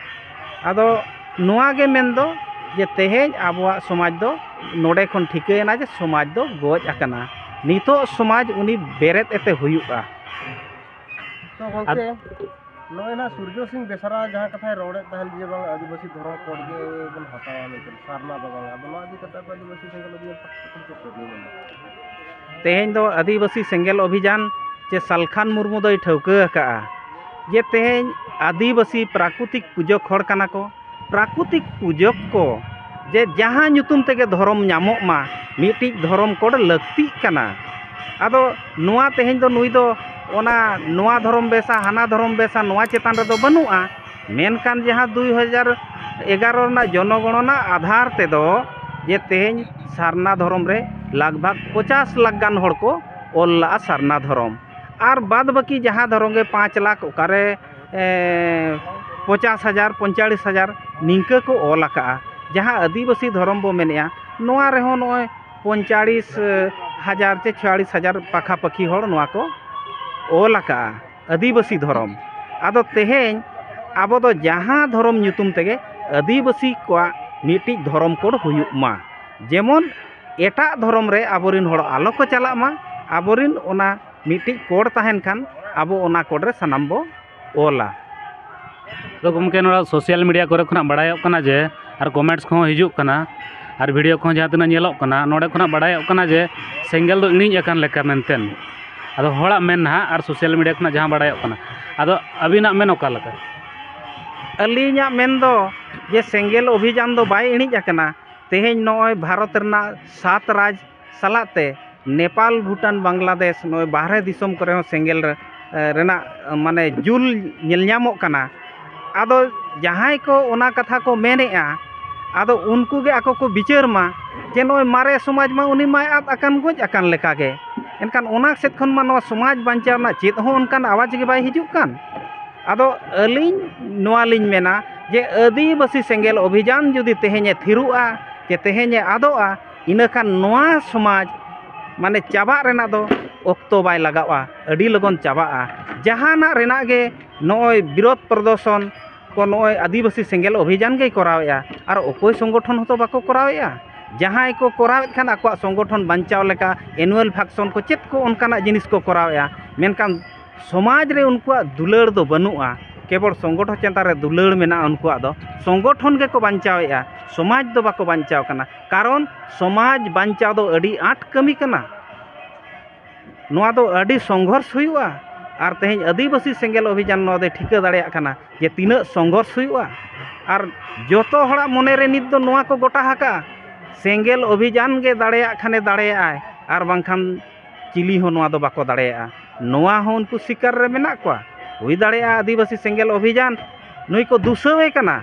ᱟᱫᱚ ᱱᱚᱣᱟ ᱜᱮ ᱢᱮᱱ ᱫᱚ ᱡᱮ ᱛᱮᱦᱮᱧ ᱟᱵᱚᱣᱟᱜ ᱥᱚᱢᱟᱡᱽ ᱫᱚ ᱱᱚᱰᱮ ᱠᱷᱚᱱ ᱴᱷᱤᱠᱟᱹᱭᱮᱱᱟ ᱡᱮ ᱥᱚᱢᱟᱡᱽ ᱫᱚ ᱜᱚᱡ ᱟᱠᱟᱱᱟ᱾ ᱱᱤᱛᱚᱜ ᱥᱚᱢᱟᱡᱽ ᱩᱱᱤ ᱵᱮᱨᱮᱫ ᱮᱛᱮ ᱦᱩᱭᱩᱜᱼᱟ᱾ ᱛᱚ ᱜᱚᱢᱠᱮ, ᱟᱫ- ᱱᱚᱜᱼᱚᱭ ᱱᱟᱦᱟᱜ ᱥᱩᱨᱡᱚ ᱥᱤᱝ ᱵᱮᱥᱨᱟ ᱡᱟᱦᱟᱸ ᱠᱟᱛᱷᱟᱭ ᱨᱚᱲᱮᱫ ᱛᱟᱦᱮᱱ ᱡᱮ ᱵᱟᱝ ᱟᱹᱫᱤᱵᱟᱹᱥᱤ ᱫᱷᱚᱨᱚᱢ ᱠᱳᱰ ᱜᱮ ᱵᱚᱱ ᱦᱟᱛᱟᱣᱟ ᱢᱮᱱᱛᱮ, ᱥᱟᱨᱱᱟ ᱫᱚ ᱵᱟᱝ, ᱟᱫᱚ ᱱᱚᱣᱟ ᱤᱫᱤ ᱠᱟᱛᱮ ᱟᱯᱮ ᱟᱹᱫᱤᱵᱟᱹᱥᱤ ᱥᱮᱸᱜᱮᱞ ᱚᱵᱷᱤᱡᱟᱱ ᱯᱟᱦᱴᱟ ᱠᱷᱚᱱ ᱪᱮᱫ ᱯᱮ ᱢᱮᱱᱟ? ᱛᱮᱦᱮᱧ ᱫᱚ ᱟᱹᱫᱤᱵᱟᱹᱥᱤ ᱥᱮᱸᱜᱮᱞ ᱚᱵᱷᱤᱡᱟᱱ ᱪᱮ ᱥᱟᱞᱠᱷᱟᱱ ᱢᱩᱨᱢᱩ ᱫᱚᱭ ᱴᱷᱟᱹᱣᱠᱟᱹ ᱟᱠᱟᱫᱼᱟ ᱡᱮ ᱛᱮᱦᱮᱧ ᱟᱹᱫᱤᱵᱟᱹᱥᱤ ᱯᱨᱟᱠᱨᱤᱛᱤᱠ ᱯᱩᱡᱟᱹ ᱦᱚᱲ ᱠᱟᱱᱟ ᱠᱚ, ᱯᱨᱟᱠᱨᱤᱛᱤᱠ ᱯᱩᱡᱟᱹ ᱠᱚ ᱡᱮ ᱡᱟᱦᱟᱸ ᱧᱩᱛᱩᱢ ᱛᱮᱜᱮ ᱫᱷᱚᱨᱚᱢ ᱧᱟᱢᱚᱜ ᱢᱟ, ᱢᱤᱫᱴᱤᱡ ᱫᱷᱚᱨᱚᱢ ᱠᱳᱰ ᱞᱟᱹᱠᱛᱤᱜ ᱠᱟᱱᱟ᱾ ᱟᱫᱚ ᱱᱚᱣᱟ ᱛᱮᱦᱮᱧ ᱫᱚ ᱱᱩᱭ ᱫᱚ ᱚᱱᱟ ᱱᱚᱣᱟ ᱫᱷᱚᱨᱚᱢ ᱵᱮᱥᱟ, ᱦᱟᱱᱟ ᱫᱷᱚᱨᱚᱢ ᱵᱮᱥᱟ, ᱱᱚᱣᱟ ᱪᱮᱛᱟᱱ ᱨᱮᱫᱚ ᱵᱟᱹᱱᱩᱜᱼᱟ᱾ ᱢᱮᱱᱠᱷᱟᱱ ᱡᱟᱦᱟᱸ ᱫᱩᱭ ᱦᱟᱡᱟᱨ ᱮᱜᱟᱨᱚ ᱨᱮᱱᱟᱜ ᱡᱚᱱᱚᱜᱚᱬᱚᱱᱟ ᱟᱫᱷᱟᱨ ᱛᱮᱫᱚ ᱡᱮ ᱛᱮᱦᱮᱧ ᱥᱟᱨᱱᱟ ᱫᱷᱚᱨᱚᱢ ᱨᱮ ᱞᱟᱜᱽ ᱵᱷᱟᱜᱽ ᱯᱚᱪᱟᱥ ᱞᱟᱠᱷ ᱜᱟᱱ ᱦᱚᱲ ᱠᱚ ᱚᱞ ᱞᱟᱜᱼᱟ ᱥᱟᱨᱱᱟ ᱫᱷᱚᱨᱚᱢ, ᱟᱨ ᱵᱟᱫᱽ ᱵᱟᱹᱠᱤ ᱡᱟᱦᱟᱸ ᱫᱷᱚᱨᱚᱢ ᱜᱮ ᱯᱟᱸᱪ ᱞᱟᱠᱷ, ᱚᱠᱟᱨᱮ ᱮᱸ, ᱯᱚᱪᱟᱥ ᱦᱟᱡᱟᱨ, ᱯᱚᱸᱭᱛᱟᱞᱤᱥ ᱦᱟᱡᱟᱨ ᱱᱤᱝᱠᱟᱹ ᱠᱚ ᱚᱞ ᱟᱠᱟᱜᱼᱟ᱾ ᱡᱟᱦᱟᱸ ᱟᱹᱫᱤᱵᱟᱹᱥᱤ ᱫᱷᱚᱨᱚᱢ ᱵᱚ ᱢᱮᱱᱮᱜᱼᱟ, ᱱᱚᱣᱟ ᱨᱮᱦᱚᱸ ᱱᱚᱜᱼᱚᱭ ᱯᱚᱸᱭᱛᱟᱞᱤᱥ ᱦᱟᱡᱟᱨ ᱪᱮ ᱪᱷᱚᱭᱟᱞᱤᱥ ᱦᱟᱡᱟᱨ ᱯᱟᱠᱷᱟ ᱯᱟᱹᱠᱷᱤ ᱦᱚᱲ ᱱᱚᱣᱟ ᱠᱚ ᱚᱞ ᱟᱠᱟᱜᱼᱟ ᱟᱹᱫᱤᱵᱟᱹᱥᱤ ᱫᱷᱚᱨᱚᱢ᱾ ᱟᱫᱚ ᱛᱮᱦᱮᱧ ᱟᱵᱚ ᱫᱚ ᱡᱟᱦᱟᱸ ᱫᱷᱚᱨᱚᱢ ᱧᱩᱛᱩᱢ ᱛᱮᱜᱮ ᱟᱹᱫᱤᱵᱟᱹᱥᱤ ᱠᱚᱣᱟᱜ ᱢᱤᱫᱴᱤᱡ ᱫᱷᱚᱨᱚᱢ ᱠᱳᱰ ᱦᱩᱭᱩᱜ ᱢᱟ, ᱡᱮᱢᱚᱱ ᱮᱴᱟᱜ ᱫᱷᱚᱨᱚᱢ ᱨᱮ ᱟᱵᱚᱨᱮᱱ ᱦᱚᱲ ᱟᱞᱚ ᱠᱚ ᱪᱟᱞᱟᱜ ᱢᱟ, ᱟᱵᱚᱨᱮᱱ ᱚᱱᱟ ᱢᱤᱫᱴᱤᱡ ᱠᱳᱰ ᱛᱟᱦᱮᱱ ᱠᱷᱟᱱ ᱟᱵᱚ ᱚᱱᱟ ᱠᱳᱰ ᱨᱮ ᱥᱟᱱᱟᱢ ᱵᱚ ᱚᱞᱟ᱾ ᱛᱚ ᱜᱚᱢᱠᱮ, ᱱᱚᱣᱟ social media ᱠᱚᱨᱮ ᱠᱷᱚᱱᱟᱜ ᱵᱟᱲᱟᱭᱚᱜ ᱠᱟᱱᱟ ᱡᱮ, ᱟᱨ comments ᱠᱚᱦᱚᱸ ᱦᱤᱡᱩᱜ ᱠᱟᱱᱟ, ᱟᱨ video ᱠᱚᱦᱚᱸ ᱡᱟᱦᱟᱸ ᱛᱤᱱᱟᱹᱜ ᱧᱮᱞᱚᱜ ᱠᱟᱱᱟ, ᱱᱚᱰᱮ ᱠᱷᱚᱱᱟᱜ ᱵᱟᱲᱟᱭᱚᱜ ᱠᱟᱱᱟ ᱡᱮ ᱥᱮᱸᱜᱮᱞ ᱫᱚ ᱤᱬᱤᱡ ᱟᱠᱟᱱ ᱞᱮᱠᱟ ᱢᱮᱱᱛᱮ᱾ ᱟᱫᱚ ᱦᱚᱲᱟᱜ ᱢᱮᱱ ᱱᱟᱦᱟᱜ ᱟᱨ social media ᱠᱷᱚᱱᱟᱜ ᱡᱟᱦᱟᱸ ᱵᱟᱲᱟᱭᱚᱜ ᱠᱟᱱᱟ, ᱟᱫᱚ ᱟᱹᱵᱤᱱᱟᱜ ᱢᱮᱱ ᱚᱠᱟ ᱞᱮᱠᱟ? ᱟᱹᱞᱤᱧᱟᱜ ᱢᱮᱱ ᱫᱚ ᱡᱮ ᱥᱮᱸᱜᱮᱞ ᱚᱵᱷᱤᱡᱟᱱ ᱫᱚ ᱵᱟᱭ ᱤᱬᱤᱡ ᱟᱠᱟᱱᱟ᱾ ᱛᱮᱦᱮᱧ ᱱᱚᱜᱼᱚᱭ ᱵᱷᱟᱨᱚᱛ ᱨᱮᱱᱟᱜ ᱥᱟᱛ ᱨᱟᱡᱽ ᱥᱟᱞᱟᱜ ᱛᱮ ᱱᱮᱯᱟᱞ, ᱵᱷᱩᱴᱟᱱ, ᱵᱟᱝᱞᱟᱫᱮᱥ, ᱱᱚᱜᱼᱚᱭ ᱵᱟᱦᱨᱮ ᱫᱤᱥᱚᱢ ᱠᱚᱨᱮ ᱦᱚᱸ ᱥᱮᱸᱜᱮᱞ ᱨᱮ, ᱨᱮᱱᱟᱜ ᱢᱟᱱᱮ ᱡᱩᱞ ᱧᱮᱞ ᱧᱟᱢᱚᱜ ᱠᱟᱱᱟ᱾ ᱟᱫᱚ ᱡᱟᱦᱟᱸᱭ ᱠᱚ ᱚᱱᱟ ᱠᱟᱛᱷᱟ ᱠᱚ ᱢᱮᱱᱮᱜᱼᱟ, ᱟᱫᱚ ᱩᱱᱠᱩ ᱜᱮ ᱟᱠᱚ ᱠᱚ ᱵᱤᱪᱟᱹᱨ ᱢᱟ ᱡᱮ ᱱᱚᱜᱼᱚᱭ ᱢᱟᱨᱮ ᱥᱚᱢᱟᱡᱽ ᱢᱟ ᱩᱱᱤ ᱢᱟᱭ ᱟᱫ ᱟᱠᱟᱱ, ᱜᱚᱡ ᱟᱠᱟᱱ ᱞᱮᱠᱟᱜᱮ᱾ ᱮᱱᱠᱷᱟᱱ ᱚᱱᱟ ᱥᱮᱫ ᱠᱷᱚᱱ ᱢᱟ ᱱᱚᱣᱟ ᱥᱚᱢᱟᱡᱽ ᱵᱟᱧᱪᱟᱣ ᱨᱮᱱᱟᱜ ᱪᱮᱫ ᱦᱚᱸ ᱚᱱᱠᱟᱱ ᱟᱣᱟᱡᱽ ᱜᱮ ᱵᱟᱭ ᱦᱤᱡᱩᱜ ᱠᱟᱱ᱾ ᱟᱫᱚ ᱟᱹᱞᱤᱧ ᱱᱚᱣᱟ ᱞᱤᱧ ᱢᱮᱱᱟ ᱡᱮ ᱟᱹᱫᱤᱵᱟᱹᱥᱤ ᱥᱮᱸᱜᱮᱞ ᱚᱵᱷᱤᱡᱟᱱ ᱡᱩᱫᱤ ᱛᱮᱦᱮᱧᱮ ᱛᱷᱤᱨᱚᱜᱼᱟ, ᱡᱮ ᱛᱮᱦᱮᱧᱮ ᱟᱫᱚᱜᱼᱟ, ᱤᱱᱟᱹᱠᱷᱟᱱ ᱱᱚᱣᱟ ᱥᱚᱢᱟᱡᱽ ᱢᱟᱱᱮ ᱪᱟᱵᱟᱜ ᱨᱮᱱᱟᱜ ᱫᱚ ᱚᱠᱛᱚ ᱵᱟᱭ ᱞᱟᱜᱟᱜᱼᱟ, ᱟᱹᱰᱤ ᱞᱚᱜᱚᱱ ᱪᱟᱵᱟᱜᱼᱟ᱾ ᱡᱟᱦᱟᱱᱟᱜ ᱨᱮᱱᱟᱜ ᱜᱮ ᱱᱚᱜᱼᱚᱭ ᱵᱤᱨᱳᱫᱷ ᱯᱨᱚᱫᱚᱨᱥᱚᱱ ᱠᱚ ᱱᱚᱜᱼᱚᱭ ᱟᱹᱫᱤᱵᱟᱹᱥᱤ ᱥᱮᱸᱜᱮᱞ ᱚᱵᱷᱤᱡᱟᱱ ᱜᱮᱭ ᱠᱚᱨᱟᱣᱮᱫᱼᱟ, ᱟᱨ ᱚᱠᱚᱭ ᱥᱚᱝᱜᱚᱴᱷᱚᱱ ᱦᱚᱸᱛᱚ ᱵᱟᱠᱚ ᱠᱚᱨᱟᱣᱮᱫᱼᱟ᱾ ᱡᱟᱦᱟᱸᱭ ᱠᱚ ᱠᱚᱨᱟᱣᱮᱫ ᱠᱷᱟᱱ ᱟᱠᱚᱣᱟᱜ ᱥᱚᱝᱜᱚᱴᱷᱚᱱ ᱵᱟᱧᱪᱟᱣ ᱞᱮᱠᱟ annual function ᱠᱚ ᱪᱮᱫ ᱠᱚ ᱚᱱᱠᱟᱱᱟᱜ ᱡᱤᱱᱤᱥ ᱠᱚ ᱠᱚᱨᱟᱣᱮᱫᱼᱟ, ᱢᱮᱱᱠᱷᱟᱱ ᱥᱚᱢᱟᱡᱽ ᱨᱮ ᱩᱱᱠᱩᱣᱟᱜ ᱫᱩᱞᱟᱹᱲ ᱫᱚ ᱵᱟᱹᱱᱩᱜᱼᱟ᱾ ᱠᱮᱵᱚᱞ ᱥᱚᱝᱜᱚᱴᱷᱚᱱ ᱪᱮᱛᱟᱱ ᱨᱮ ᱫᱩᱞᱟᱹᱲ ᱢᱮᱱᱟᱜᱼᱟ ᱩᱱᱠᱩᱣᱟᱜ ᱫᱚ᱾ ᱥᱚᱝᱜᱚᱴᱷᱚᱱ ᱜᱮᱠᱚ ᱵᱟᱧᱪᱟᱣᱮᱫᱼᱟ, ᱥᱚᱢᱟᱡᱽ ᱫᱚ ᱵᱟᱠᱚ ᱵᱟᱧᱪᱟᱣ ᱠᱟᱱᱟ᱾ ᱠᱟᱨᱚᱱ ᱥᱚᱢᱟᱡᱽ ᱵᱟᱧᱪᱟᱣ ᱫᱚ ᱟᱹᱰᱤ ᱟᱸᱴ ᱠᱟᱹᱢᱤ ᱠᱟᱱᱟ᱾ ᱱᱚᱣᱟ ᱫᱚ ᱟᱹᱰᱤ ᱥᱚᱝᱜᱷᱚᱨᱥ ᱦᱩᱭᱩᱜᱼᱟ᱾ ᱟᱨ ᱛᱮᱦᱮᱧ ᱟᱹᱫᱤᱵᱟᱹᱥᱤ ᱥᱮᱸᱜᱮᱞ ᱚᱵᱷᱤᱡᱟᱱ ᱱᱚᱣᱟ ᱫᱚᱭ ᱴᱷᱤᱠᱟᱹ ᱫᱟᱲᱮᱭᱟᱜ ᱠᱟᱱᱟ ᱡᱮ ᱛᱤᱱᱟᱹᱜ ᱥᱚᱝᱜᱷᱚᱨᱥ ᱦᱩᱭᱩᱜᱼᱟ᱾ ᱟᱨ ᱡᱚᱛᱚ ᱦᱚᱲᱟᱜ ᱢᱚᱱᱮᱨᱮ ᱱᱤᱛ ᱫᱚ ᱱᱚᱣᱟ ᱠᱚ ᱜᱚᱴᱟ ᱟᱠᱟᱫᱼᱟ, ᱥᱮᱸᱜᱮᱞ ᱚᱵᱷᱤᱡᱟᱱ ᱜᱮ ᱫᱟᱲᱮᱭᱟᱜ ᱠᱷᱟᱱᱮ ᱫᱟᱲᱮᱭᱟᱜᱼᱟᱭ, ᱟᱨ ᱵᱟᱝᱠᱷᱟᱱ ᱪᱤᱞᱤ ᱦᱚᱸ ᱱᱚᱣᱟ ᱫᱚ ᱵᱟᱠᱚ ᱫᱟᱲᱮᱭᱟᱜᱼᱟ᱾ ᱱᱚᱣᱟ ᱦᱚᱸ ᱩᱱᱠᱩ ᱥᱤᱠᱟᱨ ᱨᱮ ᱢᱮᱱᱟᱜ ᱠᱚᱣᱟ᱾ ᱦᱩᱭ ᱫᱟᱲᱮᱭᱟᱜᱼᱟ ᱟᱹᱫᱤᱵᱟᱹᱥᱤ ᱥᱮᱸᱜᱮᱞ ᱚᱵᱷᱤᱡᱟᱱ ᱱᱩᱭ ᱠᱚ ᱫᱩᱥᱟᱹᱣᱮ ᱠᱟᱱᱟ,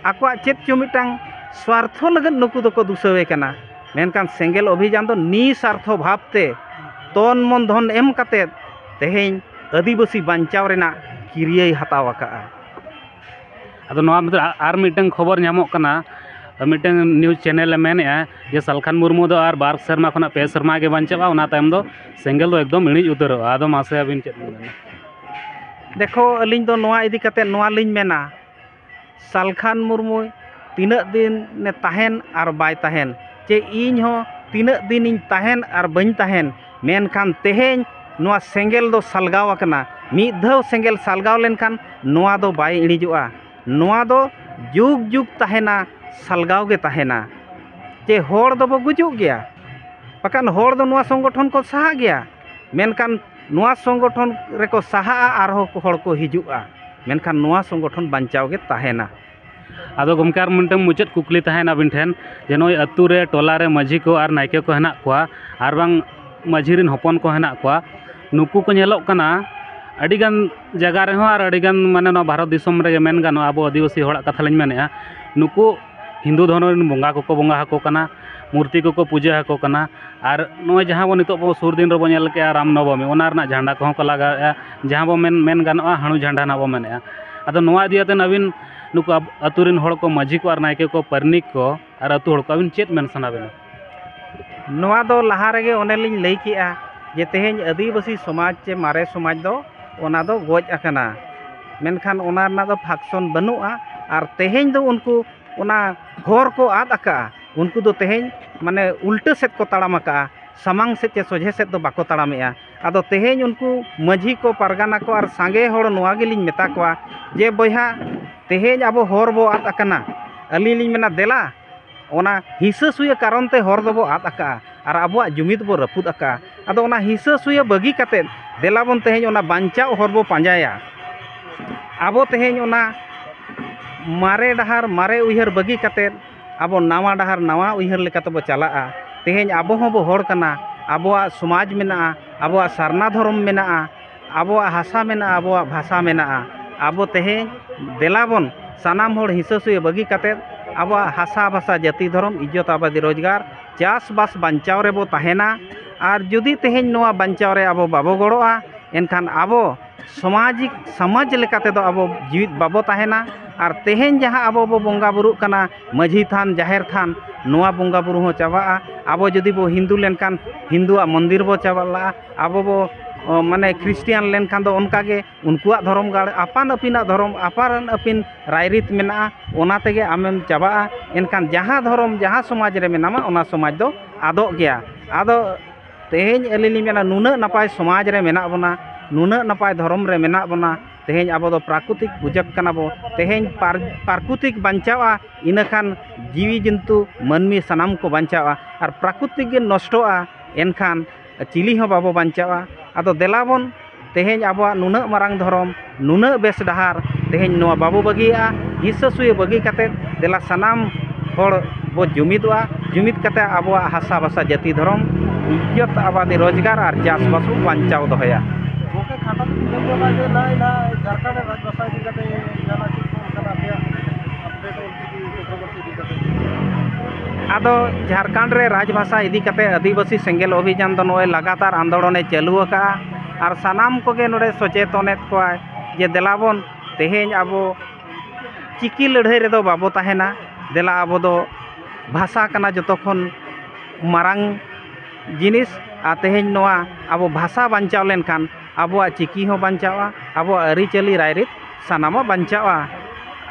ᱟᱠᱚᱣᱟᱜ ᱪᱮᱫ ᱪᱚ ᱢᱤᱫᱴᱟᱝ ᱥᱣᱟᱨᱛᱷᱚ ᱞᱟᱹᱜᱤᱫ ᱱᱩᱠᱩ ᱫᱚᱠᱚ ᱫᱩᱥᱟᱹᱣᱮ ᱠᱟᱱᱟ᱾ ᱢᱮᱱᱠᱷᱟᱱ ᱥᱮᱸᱜᱮᱞ ᱚᱵᱷᱤᱡᱟᱱ ᱫᱚ ᱱᱤᱥᱟᱨᱛᱷᱚ ᱵᱷᱟᱵᱽ ᱛᱮ ᱛᱚᱱ ᱢᱚᱱ ᱫᱷᱚᱱ ᱮᱢ ᱠᱟᱛᱮᱫ ᱛᱮᱦᱮᱧ ᱟᱹᱫᱤᱵᱟᱹᱥᱤ ᱵᱟᱧᱪᱟᱣ ᱨᱮᱱᱟᱜ ᱠᱤᱨᱭᱟᱹᱭ ᱦᱟᱛᱟᱣ ᱟᱠᱟᱫᱼᱟ᱾ ᱟᱫᱚ ᱱᱚᱣᱟ ᱢᱩᱫᱽᱨᱮ ᱟ- ᱟᱨ ᱢᱤᱫᱴᱟᱝ ᱠᱷᱚᱵᱚᱨ ᱧᱟᱢᱚᱜ ᱠᱟᱱᱟ, ᱢᱤᱫᱴᱟᱝ news channel ᱮ ᱢᱮᱱᱮᱫᱼᱟ ᱡᱮ ᱥᱟᱞᱠᱷᱟᱱ ᱢᱩᱨᱢᱩ ᱫᱚ ᱟᱨ ᱵᱟᱨ ᱥᱮᱨᱢᱟ ᱠᱷᱚᱱᱟᱜ ᱯᱮ ᱥᱮᱨᱢᱟ ᱜᱮ ᱵᱟᱧᱪᱟᱜᱼᱟ, ᱚᱱᱟ ᱛᱟᱭᱚᱢ ᱫᱚ ᱥᱮᱸᱜᱮᱞ ᱫᱚ ᱮᱠᱫᱚᱢ ᱤᱬᱤᱡ ᱩᱛᱟᱹᱨᱚᱜᱼᱟ᱾ ᱟᱫᱚ ᱢᱟᱥᱮ ᱟᱹᱵᱤᱱ ᱪᱮᱫ ᱵᱤᱱ ᱢᱮᱱᱟ? ᱫᱮᱠᱷᱚ, ᱟᱹᱞᱤᱧ ᱫᱚ ᱱᱚᱣᱟ ᱤᱫᱤ ᱠᱟᱛᱮ ᱱᱚᱣᱟ ᱞᱤᱧ ᱢᱮᱱᱟ, ᱥᱟᱞᱠᱷᱟᱱ ᱢᱩᱨᱢᱩ ᱛᱤᱱᱟᱹᱜ ᱫᱤᱱᱮ ᱛᱟᱦᱮᱱ ᱟᱨ ᱵᱟᱭ ᱛᱟᱦᱮᱱ, ᱪᱮ ᱤᱧ ᱦᱚᱸ ᱛᱤᱱᱟᱹᱜ ᱫᱤᱱᱤᱧ ᱛᱟᱦᱮᱱ ᱟᱨ ᱵᱟᱹᱧ ᱛᱟᱦᱮᱱ, ᱢᱮᱱᱠᱷᱟᱱ ᱛᱮᱦᱮᱧ ᱱᱚᱣᱟ ᱥᱮᱸᱜᱮᱞ ᱫᱚ ᱥᱟᱞᱜᱟᱣ ᱟᱠᱟᱱᱟ᱾ ᱢᱤᱫ ᱫᱷᱟᱣ ᱥᱮᱸᱜᱮᱞ ᱥᱟᱞᱜᱟᱣ ᱞᱮᱱᱠᱷᱟᱱ ᱱᱚᱣᱟ ᱫᱚ ᱵᱟᱭ ᱤᱬᱤᱡᱚᱜᱼᱟ᱾ ᱱᱚᱣᱟ ᱫᱚ ᱡᱩᱜᱽ ᱡᱩᱜᱽ ᱛᱟᱦᱮᱱᱟ, ᱥᱟᱞᱜᱟᱣ ᱜᱮ ᱛᱟᱦᱮᱱᱟ᱾ ᱪᱮ ᱦᱚᱲ ᱫᱚᱵᱚ ᱜᱩᱡᱩᱜ ᱜᱮᱭᱟ, ᱵᱟᱠᱷᱟᱱ ᱦᱚᱲ ᱫᱚ ᱱᱚᱣᱟ ᱥᱚᱝᱜᱚᱴᱷᱚᱱ ᱠᱚ ᱥᱟᱦᱟᱜ ᱜᱮᱭᱟ, ᱢᱮᱱᱠᱷᱟᱱ ᱱᱚᱣᱟ ᱥᱚᱝᱜᱚᱴᱷᱚᱱ ᱨᱮᱠᱚ ᱥᱟᱦᱟᱜᱼᱟ, ᱟᱨᱦᱚᱸ ᱦᱚᱲ ᱠᱚ ᱦᱤᱡᱩᱜᱼᱟ᱾ ᱢᱮᱱᱠᱷᱟᱱ ᱱᱚᱣᱟ ᱥᱚᱝᱜᱚᱴᱷᱚᱱ ᱵᱟᱧᱪᱟᱣ ᱜᱮ ᱛᱟᱦᱮᱱᱟ᱾ ᱟᱫᱚ ᱜᱚᱢᱠᱮ, ᱟᱨ ᱢᱤᱫᱴᱟᱝ ᱢᱩᱪᱟᱹᱫ ᱠᱩᱠᱞᱤ ᱛᱟᱦᱮᱱᱟ ᱟᱹᱵᱤᱱ ᱴᱷᱮᱱ, ᱡᱮ ᱱᱚᱜᱼᱚᱭ ᱟᱹᱛᱩ ᱨᱮ, ᱴᱚᱞᱟ ᱨᱮ ᱢᱟᱹᱡᱷᱤ ᱠᱚ ᱟᱨ ᱱᱟᱭᱠᱮ ᱠᱚ ᱦᱮᱱᱟᱜ ᱠᱚᱣᱟ, ᱟᱨ ᱵᱟᱝ ᱢᱟᱹᱡᱷᱤ ᱨᱮᱱ ᱦᱚᱯᱚᱱ ᱠᱚ ᱦᱮᱱᱟᱜ ᱠᱚᱣᱟ, ᱱᱩᱠᱩ ᱠᱚ ᱧᱮᱞᱚᱜ ᱠᱟᱱᱟ ᱟᱹᱰᱤᱜᱟᱱ ᱡᱟᱭᱜᱟ ᱨᱮᱦᱚᱸ ᱟᱨ ᱟᱹᱰᱤᱜᱟᱱ, ᱢᱟᱱᱮ, ᱱᱚᱣᱟ ᱵᱷᱟᱨᱚᱛ ᱫᱤᱥᱚᱢ ᱨᱮᱜᱮ ᱢᱮᱱ ᱜᱟᱱᱚᱜᱼᱟ, ᱟᱵᱚ ᱟᱹᱫᱤᱵᱟᱹᱥᱤ ᱦᱚᱲᱟᱜ ᱠᱟᱛᱷᱟ ᱞᱤᱧ ᱢᱮᱱᱮᱫᱼᱟ, ᱱᱩᱠᱩ ᱦᱤᱱᱫᱩ ᱫᱷᱚᱨᱚᱢ ᱨᱮᱱ ᱵᱚᱸᱜᱟ ᱠᱚᱠᱚ ᱵᱚᱸᱜᱟ ᱟᱠᱚ ᱠᱟᱱᱟ, ᱢᱩᱨᱛᱤ ᱠᱚᱠᱚ ᱯᱩᱡᱟᱹ ᱟᱠᱚ ᱠᱟᱱᱟ, ᱟᱨ ᱱᱚᱜᱼᱚᱭ ᱡᱟᱦᱟᱸ ᱵᱚᱱ ᱱᱤᱛᱚᱜ ᱵᱚᱱ ᱥᱩᱨ ᱫᱤᱱ ᱨᱮᱵᱚᱱ ᱧᱮᱞ ᱠᱮᱜᱼᱟ ᱨᱟᱢ ᱱᱚᱵᱚᱢᱤ, ᱚᱱᱟ ᱨᱮᱱᱟᱜ ᱡᱷᱟᱱᱰᱟ ᱠᱚᱦᱚᱸ ᱠᱚ ᱞᱟᱜᱟᱣᱮᱫᱼᱟ, ᱡᱟᱦᱟᱸ ᱵᱚᱱ ᱢᱮᱱ, ᱢᱮᱱ ᱜᱟᱱᱚᱜᱼᱟ ᱦᱟᱹᱬᱩ ᱡᱷᱟᱱᱰᱟ ᱱᱟᱜ ᱵᱚᱱ ᱢᱮᱱᱮᱫᱼᱟ᱾ ᱟᱫᱚ ᱱᱚᱣᱟ ᱤᱫᱤ ᱠᱟᱛᱮ ᱟᱹᱵᱤᱱ ᱱᱩᱠᱩ ᱟᱵ-, ᱟᱹᱛᱩ ᱨᱮᱱ ᱦᱚᱲ ᱠᱚ, ᱢᱟᱹᱡᱷᱤ ᱠᱚ ᱟᱨ ᱱᱟᱭᱠᱮ ᱠᱚ, ᱯᱟᱨᱟᱱᱤᱠ ᱠᱚ ᱟᱨ ᱟᱹᱛᱩ ᱦᱚᱲ ᱠᱚ, ᱟᱹᱵᱤᱱ ᱪᱮᱫ ᱢᱮᱱ ᱥᱟᱱᱟ ᱵᱤᱱᱟ? ᱱᱚᱣᱟ ᱫᱚ ᱞᱟᱦᱟ ᱨᱮᱜᱮ ᱚᱱᱮ ᱞᱤᱧ ᱞᱟᱹᱭ ᱠᱮᱜᱼᱟ ᱡᱮ ᱛᱮᱦᱮᱧ ᱟᱹᱫᱤᱵᱟᱹᱥᱤ ᱥᱚᱢᱟᱡᱽ ᱪᱮ ᱢᱟᱨᱮ ᱥᱚᱢᱟᱡᱽ ᱫᱚ ᱚᱱᱟ ᱫᱚ ᱜᱚᱡ ᱟᱠᱟᱱᱟ, ᱢᱮᱱᱠᱷᱟᱱ ᱚᱱᱟ ᱨᱮᱱᱟᱜ ᱫᱚ function ᱵᱟᱹᱱᱩᱜᱼᱟ᱾ ᱟᱨ ᱛᱮᱦᱮᱧ ᱫᱚ ᱩᱱᱠᱩ ᱚᱱᱟ ᱦᱚᱨ ᱠᱚ ᱟᱫ ᱟᱠᱟᱜᱼᱟ, ᱩᱱᱠᱩ ᱫᱚ ᱛᱮᱦᱮᱧ, ᱢᱟᱱᱮ, ᱩᱞᱴᱟᱹ ᱥᱮᱫ ᱠᱚ ᱛᱟᱲᱟᱢ ᱟᱠᱟᱜᱼᱟ, ᱥᱟᱢᱟᱝ ᱥᱮᱫ ᱪᱮ ᱥᱚᱡᱷᱮ ᱥᱮᱫ ᱫᱚ ᱵᱟᱠᱚ ᱛᱟᱲᱟᱢᱮᱜᱼᱟ᱾ ᱟᱫᱚ ᱛᱮᱦᱮᱧ ᱩᱱᱠᱩ ᱢᱟᱹᱡᱷᱤ ᱠᱚ, ᱯᱟᱨᱜᱟᱱᱟ ᱠᱚ ᱟᱨ ᱥᱟᱸᱜᱮ ᱦᱚᱲ ᱱᱚᱣᱟ ᱜᱮᱞᱤᱧ ᱢᱮᱛᱟ ᱠᱚᱣᱟ ᱡᱮ, ᱵᱚᱭᱦᱟ, ᱛᱮᱦᱮᱧ ᱟᱵᱚ ᱦᱚᱨ ᱵᱚ ᱟᱫ ᱟᱠᱟᱱᱟ᱾ ᱟᱹᱞᱤᱧ ᱞᱤᱧ ᱢᱮᱱᱟ, ᱫᱮᱞᱟ, ᱚᱱᱟ ᱦᱤᱥᱟᱹ ᱥᱩᱭᱟᱹ ᱠᱟᱨᱚᱱ ᱛᱮ ᱦᱚᱨ ᱫᱚᱵᱚ ᱟᱫ ᱟᱠᱟᱜᱼᱟ ᱟᱨ ᱟᱵᱚᱣᱟᱜ ᱡᱩᱢᱤᱫ ᱵᱚ ᱨᱟᱹᱯᱩᱫ ᱟᱠᱟᱜᱼᱟ᱾ ᱟᱫᱚ ᱚᱱᱟ ᱦᱤᱥᱟᱹ ᱥᱩᱭᱟᱹ ᱵᱟᱹᱜᱤ ᱠᱟᱛᱮᱫ ᱫᱮᱞᱟ ᱵᱚᱱ ᱛᱮᱦᱮᱧ ᱚᱱᱟ ᱵᱟᱧᱪᱟᱣ ᱦᱚᱨ ᱵᱚ ᱯᱟᱸᱡᱟᱭᱟ᱾ ᱟᱵᱚ ᱛᱮᱦᱮᱧ ᱚᱱᱟ ᱢᱟᱨᱮ ᱰᱟᱦᱟᱨ, ᱢᱟᱨᱮ ᱩᱭᱦᱟᱹᱨ ᱵᱟᱹᱜᱤ ᱠᱟᱛᱮᱫ ᱟᱵᱚ ᱱᱟᱣᱟ ᱰᱟᱦᱟᱨ, ᱱᱟᱣᱟ ᱩᱭᱦᱟᱹᱨ ᱞᱮᱠᱟ ᱛᱮᱵᱚ ᱪᱟᱞᱟᱜᱼᱟ᱾ ᱛᱮᱦᱮᱧ ᱟᱵᱚ ᱦᱚᱸᱵᱚ ᱦᱚᱲ ᱠᱟᱱᱟ, ᱟᱵᱚᱣᱟᱜ ᱥᱚᱢᱟᱡᱽ ᱢᱮᱱᱟᱜᱼᱟ, ᱟᱵᱚᱣᱟᱜ ᱥᱟᱨᱱᱟ ᱫᱷᱚᱨᱚᱢ ᱢᱮᱱᱟᱜᱼᱟ, ᱟᱵᱚᱣᱟᱜ ᱦᱟᱥᱟ ᱢᱮᱱᱟᱜᱼᱟ, ᱟᱵᱚᱣᱟᱜ ᱵᱷᱟᱥᱟ ᱢᱮᱱᱟᱜᱼᱟ᱾ ᱟᱵᱚ ᱛᱮᱦᱮᱧ ᱫᱮᱞᱟ ᱵᱚᱱ ᱥᱟᱱᱟᱢ ᱦᱚᱲ ᱦᱤᱥᱟᱹ ᱥᱩᱭᱟᱹ ᱵᱟᱹᱜᱤ ᱠᱟᱛᱮᱫ ᱟᱵᱚᱣᱟᱜ ᱦᱟᱥᱟ, ᱵᱷᱟᱥᱟ, ᱡᱟᱹᱛᱤ, ᱫᱷᱚᱨᱚᱢ, ᱤᱡᱽᱡᱚᱛ, ᱟᱵᱟᱫᱤ, ᱨᱳᱡᱽᱜᱟᱨ, ᱪᱟᱥᱵᱟᱥ ᱵᱟᱧᱪᱟᱣ ᱨᱮᱵᱚ ᱛᱟᱦᱮᱱᱟ᱾ ᱟᱨ ᱡᱩᱫᱤ ᱛᱮᱦᱮᱧ ᱱᱚᱣᱟ ᱵᱟᱧᱪᱟᱣ ᱨᱮ ᱟᱵᱚ ᱵᱟᱵᱚ ᱜᱚᱲᱚᱜᱼᱟ, ᱮᱱᱠᱷᱟᱱ ᱟᱵᱚ ᱥᱟᱢᱟᱡᱤᱠ, ᱥᱚᱢᱟᱡᱽ ᱞᱮᱠᱟ ᱛᱮᱫᱚ ᱟᱵᱚ ᱡᱤᱣᱤᱫ ᱵᱟᱵᱚ ᱛᱟᱦᱮᱱᱟ᱾ ᱟᱨ ᱛᱮᱦᱮᱧ ᱡᱟᱦᱟᱸ ᱟᱵᱚ ᱵᱚ ᱵᱚᱸᱜᱟ ᱵᱩᱨᱩᱜ ᱠᱟᱱᱟ, ᱢᱟᱹᱡᱷᱤ ᱛᱷᱟᱱ, ᱡᱟᱦᱮᱨ ᱛᱷᱟᱱ, ᱱᱚᱣᱟ ᱵᱚᱸᱜᱟ ᱵᱩᱨᱩ ᱦᱚᱸ ᱪᱟᱵᱟᱜᱼᱟ᱾ ᱟᱵᱚ ᱡᱩᱫᱤ ᱵᱚ ᱦᱤᱱᱫᱩ ᱞᱮᱱᱠᱷᱟᱱ ᱦᱤᱱᱫᱩᱣᱟᱜ ᱢᱚᱱᱫᱤᱨ ᱵᱚ ᱪᱟᱵᱟᱜ ᱞᱟᱜᱼᱟ᱾ ᱟᱵᱚ ᱵᱚ, ᱚ, ᱢᱟᱱᱮ, ᱠᱷᱨᱤᱥᱴᱤᱭᱟᱱ ᱞᱮᱱᱠᱷᱟᱱ ᱫᱚ ᱚᱱᱠᱟ ᱜᱮ ᱩᱱᱠᱩᱣᱟᱜ ᱫᱷᱚᱨᱚᱢ ᱜᱟᱲ, ᱟᱯᱟᱱ ᱟᱹᱯᱤᱱᱟᱜ ᱫᱷᱚᱨᱚᱢ, ᱟᱯᱟᱱ ᱟᱹᱯᱤᱱ ᱨᱟᱭᱨᱤᱛ ᱢᱮᱱᱟᱜᱼᱟ, ᱚᱱᱟ ᱛᱮᱜᱮ ᱟᱢᱮᱢ ᱪᱟᱵᱟᱜᱼᱟ᱾ ᱮᱱᱠᱷᱟᱱ ᱡᱟᱦᱟᱸ ᱫᱷᱚᱨᱚᱢ, ᱡᱟᱦᱟᱸ ᱥᱚᱢᱟᱡᱽ ᱨᱮ ᱢᱮᱱᱟᱢᱟ, ᱚᱱᱟ ᱥᱚᱢᱟᱡᱽ ᱫᱚ ᱟᱫᱚᱜ ᱜᱮᱭᱟ᱾ ᱟᱫᱚ ᱛᱮᱦᱮᱧ ᱟᱹᱞᱤᱧ ᱞᱤᱧ ᱢᱮᱱᱟ, ᱱᱩᱱᱟᱹᱜ ᱱᱟᱯᱟᱭ ᱥᱚᱢᱟᱡᱽ ᱨᱮ ᱢᱮᱱᱟᱜ ᱵᱚᱱᱟ, ᱱᱩᱱᱟᱹᱜ ᱱᱟᱯᱟᱭ ᱫᱷᱚᱨᱚᱢ ᱨᱮ ᱢᱮᱱᱟᱜ ᱵᱚᱱᱟ, ᱛᱮᱦᱮᱧ ᱟᱵᱚ ᱫᱚ ᱯᱨᱟᱠᱨᱤᱛᱤᱠ ᱯᱩᱡᱟᱹ ᱠᱟᱱᱟ ᱵᱚ᱾ ᱛᱮᱦᱮᱧ ᱯᱟᱨ-, ᱯᱨᱟᱠᱨᱤᱛᱤᱠ ᱵᱟᱧᱪᱟᱣᱼᱟ, ᱤᱱᱟᱹᱠᱷᱟᱱ ᱡᱤᱣᱤ ᱡᱚᱱᱛᱩ, ᱢᱟᱹᱱᱢᱤ ᱥᱟᱱᱟᱢ ᱠᱚ ᱵᱟᱧᱪᱟᱣᱼᱟ᱾ ᱟᱨ ᱯᱨᱟᱠᱨᱤᱛᱤᱠ ᱜᱮ ᱱᱚᱥᱴᱚᱜᱼᱟ, ᱮᱱᱠᱷᱟᱱ ᱪᱤᱞᱤ ᱦᱚᱸ ᱵᱟᱵᱚ ᱵᱟᱧᱪᱟᱣᱼᱟ᱾ ᱟᱫᱚ ᱫᱮᱞᱟ ᱵᱚᱱ ᱛᱮᱦᱮᱧ ᱟᱵᱚᱣᱟᱜ ᱱᱩᱱᱟᱹᱜ ᱢᱟᱨᱟᱝ ᱫᱷᱚᱨᱚᱢ, ᱱᱩᱱᱟᱹᱜ ᱵᱮᱥ ᱰᱟᱦᱟᱨ, ᱛᱮᱦᱮᱧ ᱱᱚᱣᱟ ᱵᱟᱵᱚ ᱵᱟᱹᱜᱤᱭᱟᱜᱼᱟ᱾ ᱦᱤᱸᱥᱟᱹ ᱥᱩᱭᱟᱹ ᱵᱟᱹᱜᱤ ᱠᱟᱛᱮᱫ ᱫᱮᱞᱟ ᱥᱟᱱᱟᱢ ᱦᱚᱲ ᱵᱚ ᱡᱩᱢᱤᱫᱚᱜᱼᱟ᱾ ᱡᱩᱢᱤᱫ ᱠᱟᱛᱮᱫ ᱟᱵᱚᱣᱟᱜ ᱦᱟᱥᱟ ᱵᱷᱟᱥᱟ ᱡᱟᱹᱛᱤ ᱫᱷᱚᱨᱚᱢ, ᱤᱡᱽᱡᱚᱛ ᱟᱵᱟᱫᱤ ᱨᱳᱡᱽᱜᱟᱨ ᱟᱨ ᱪᱟᱥᱵᱟᱥ ᱵᱚ ᱵᱟᱧᱪᱟᱣ ᱫᱚᱦᱚᱭᱟ᱾ ᱜᱚᱢᱠᱮ, ᱠᱷᱟᱴᱚ ᱛᱮ ᱞᱟᱹᱭ ᱧᱚᱜᱟ ᱡᱮ ᱱᱚᱜᱼᱚᱭ ᱱᱟᱦᱟᱜ ᱡᱷᱟᱲᱠᱷᱚᱸᱰ ᱨᱮ ᱨᱟᱡᱽᱵᱷᱟᱥᱟ ᱤᱫᱤ ᱠᱟᱛᱮ ᱡᱟᱦᱟᱱᱟᱜ ᱪᱮᱫ ᱠᱚ ᱚᱱᱠᱟᱱᱟᱜ ᱟᱯᱮᱭᱟᱜ update ᱚᱞᱪᱤᱠᱤ controversy ᱤᱫᱤ ᱠᱟᱛᱮ? ᱟᱫᱚ ᱡᱷᱟᱲᱠᱷᱚᱸᱰ ᱨᱮ ᱨᱟᱡᱽᱵᱷᱟᱥᱟ ᱤᱫᱤ ᱠᱟᱛᱮ ᱟᱹᱫᱤᱵᱟᱹᱥᱤ ᱥᱮᱸᱜᱮᱞ ᱚᱵᱷᱤᱡᱟᱱ ᱫᱚ ᱱᱚᱜᱼᱚᱭ ᱞᱟᱜᱟᱛᱟᱨ ᱟᱱᱫᱳᱲᱚᱱᱮ ᱪᱟᱹᱞᱩ ᱟᱠᱟᱫᱼᱟ᱾ ᱟᱨ ᱥᱟᱱᱟᱢ ᱠᱚᱜᱮ ᱱᱚᱰᱮ ᱥᱚᱪᱮᱛᱚᱱᱮᱫ ᱠᱚᱣᱟᱭ ᱡᱮ ᱫᱮᱞᱟ ᱵᱚᱱ ᱛᱮᱦᱮᱧ ᱟᱵᱚ ᱪᱤᱠᱤ ᱞᱟᱹᱲᱦᱟᱹᱭ ᱨᱮᱫᱚ ᱵᱟᱵᱚ ᱛᱟᱦᱮᱱᱟ᱾ ᱫᱮᱞᱟ ᱟᱵᱚ ᱫᱚ ᱵᱷᱟᱥᱟ ᱠᱟᱱᱟ ᱡᱚᱛᱚ ᱠᱷᱚᱱ ᱢᱟᱨᱟᱝ ᱡᱤᱱᱤᱥ᱾ ᱟᱨ ᱛᱮᱦᱮᱧ ᱱᱚᱣᱟ ᱟᱵᱚ ᱵᱷᱟᱥᱟ ᱵᱟᱧᱪᱟᱣ ᱞᱮᱱᱠᱷᱟᱱ ᱟᱵᱚᱣᱟᱜ ᱪᱤᱠᱤ ᱦᱚᱸ ᱵᱟᱧᱪᱟᱣᱼᱟ, ᱟᱵᱚᱣᱟᱜ ᱟᱹᱨᱤᱪᱟᱹᱞᱤ ᱨᱟᱭᱨᱤᱛ ᱥᱟᱱᱟᱢᱟᱜ ᱵᱟᱧᱪᱟᱣᱼᱟ᱾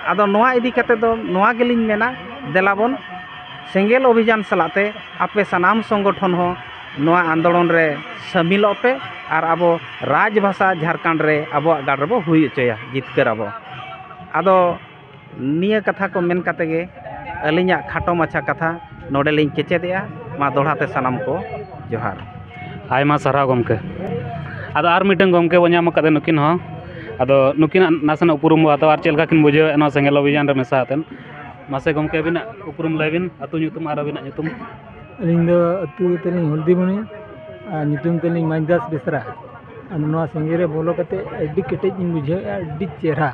ᱟᱫᱚ ᱱᱚᱣᱟ ᱤᱫᱤ ᱠᱟᱛᱮ ᱫᱚ ᱱᱚᱣᱟ ᱜᱮᱞᱤᱧ ᱢᱮᱱᱟ, ᱫᱮᱞᱟ ᱵᱚᱱ ᱥᱮᱸᱜᱮᱞ ᱚᱵᱷᱤᱡᱟᱱ ᱥᱟᱞᱟᱜ ᱛᱮ ᱟᱯᱮ ᱥᱟᱱᱟᱢ ᱥᱚᱝᱜᱚᱴᱷᱚᱱ ᱦᱚᱸ ᱱᱚᱣᱟ ᱟᱱᱫᱳᱲᱚᱱ ᱨᱮ ᱥᱟᱹᱢᱤᱞᱚᱜ ᱯᱮ ᱟᱨ ᱟᱵᱚ ᱨᱟᱡᱽ ᱵᱷᱟᱥᱟ ᱡᱷᱟᱲᱠᱷᱚᱸᱰ ᱨᱮ ᱟᱵᱚᱣᱟᱜ ᱜᱟᱲ ᱨᱮᱵᱚ ᱦᱩᱭ ᱦᱚᱪᱚᱭᱟ, ᱡᱤᱛᱠᱟᱹᱨ ᱟᱵᱚ᱾ ᱟᱫᱚ ᱱᱤᱭᱟᱹ ᱠᱟᱛᱷᱟ ᱠᱚ ᱢᱮᱱ ᱠᱟᱛᱮ ᱜᱮ ᱟᱹᱞᱤᱧᱟᱜ ᱠᱷᱟᱴᱚ ᱢᱟᱪᱷᱟ ᱠᱟᱛᱷᱟ ᱱᱚᱰᱮ ᱞᱤᱧ ᱠᱮᱪᱮᱫᱮᱜᱼᱟ᱾ ᱢᱟ ᱫᱚᱦᱲᱟ ᱛᱮ ᱥᱟᱱᱟᱢ ᱠᱚ ᱡᱚᱦᱟᱨ᱾ ᱟᱭᱢᱟ ᱥᱟᱨᱦᱟᱣ ᱜᱚᱢᱠᱮ᱾ ᱟᱫᱚ ᱟᱨ ᱢᱤᱫᱴᱟᱝ ᱜᱚᱢᱠᱮ ᱵᱚᱱ ᱧᱟᱢ ᱟᱠᱟᱫᱟ ᱱᱩᱠᱤᱱ ᱦᱚᱸ᱾ ᱟᱫᱚ ᱱᱩᱠᱤᱱᱟᱜ ᱱᱟᱥᱮᱱᱟᱜ ᱩᱯᱨᱩᱢ ᱵᱚ ᱦᱟᱛᱟᱣᱟ ᱟᱨ ᱪᱮᱫ ᱞᱮᱠᱟ ᱠᱤᱱ ᱵᱩᱡᱷᱟᱹᱣᱮᱫ ᱱᱚᱣᱟ ᱥᱮᱸᱜᱮᱞ ᱚᱵᱷᱤᱡᱟᱱ ᱨᱮ ᱢᱮᱥᱟ ᱟᱛᱮᱱ᱾ ᱢᱟᱥᱮ ᱜᱚᱢᱠᱮ, ᱟᱹᱵᱤᱱᱟᱜ ᱩᱯᱨᱩᱢ ᱞᱟᱹᱭ ᱵᱤᱱ, ᱟᱹᱛᱩ ᱧᱩᱛᱩᱢ ᱟᱨ ᱟᱹᱵᱤᱱᱟᱜ ᱧᱩᱛᱩᱢ᱾ ᱟᱹᱞᱤᱧ ᱫᱚ ᱟᱹᱛᱩ ᱛᱟᱹᱞᱤᱧ ᱦᱚᱞᱫᱤᱢᱩᱱᱤ ᱟᱨ ᱧᱩᱛᱩᱢ ᱛᱟᱹᱞᱤᱧ ᱢᱟᱹᱡᱽᱫᱟᱥ ᱵᱮᱥᱨᱟ᱾ ᱟᱨ ᱱᱚᱣᱟ ᱥᱮᱸᱜᱮᱞ ᱨᱮ ᱵᱚᱞᱚ ᱠᱟᱛᱮ ᱟᱹᱰᱤ ᱠᱮᱴᱮᱡ ᱤᱧ ᱵᱩᱡᱷᱟᱹᱣᱮᱫᱼᱟ, ᱟᱹᱰᱤ ᱪᱮᱦᱨᱟ᱾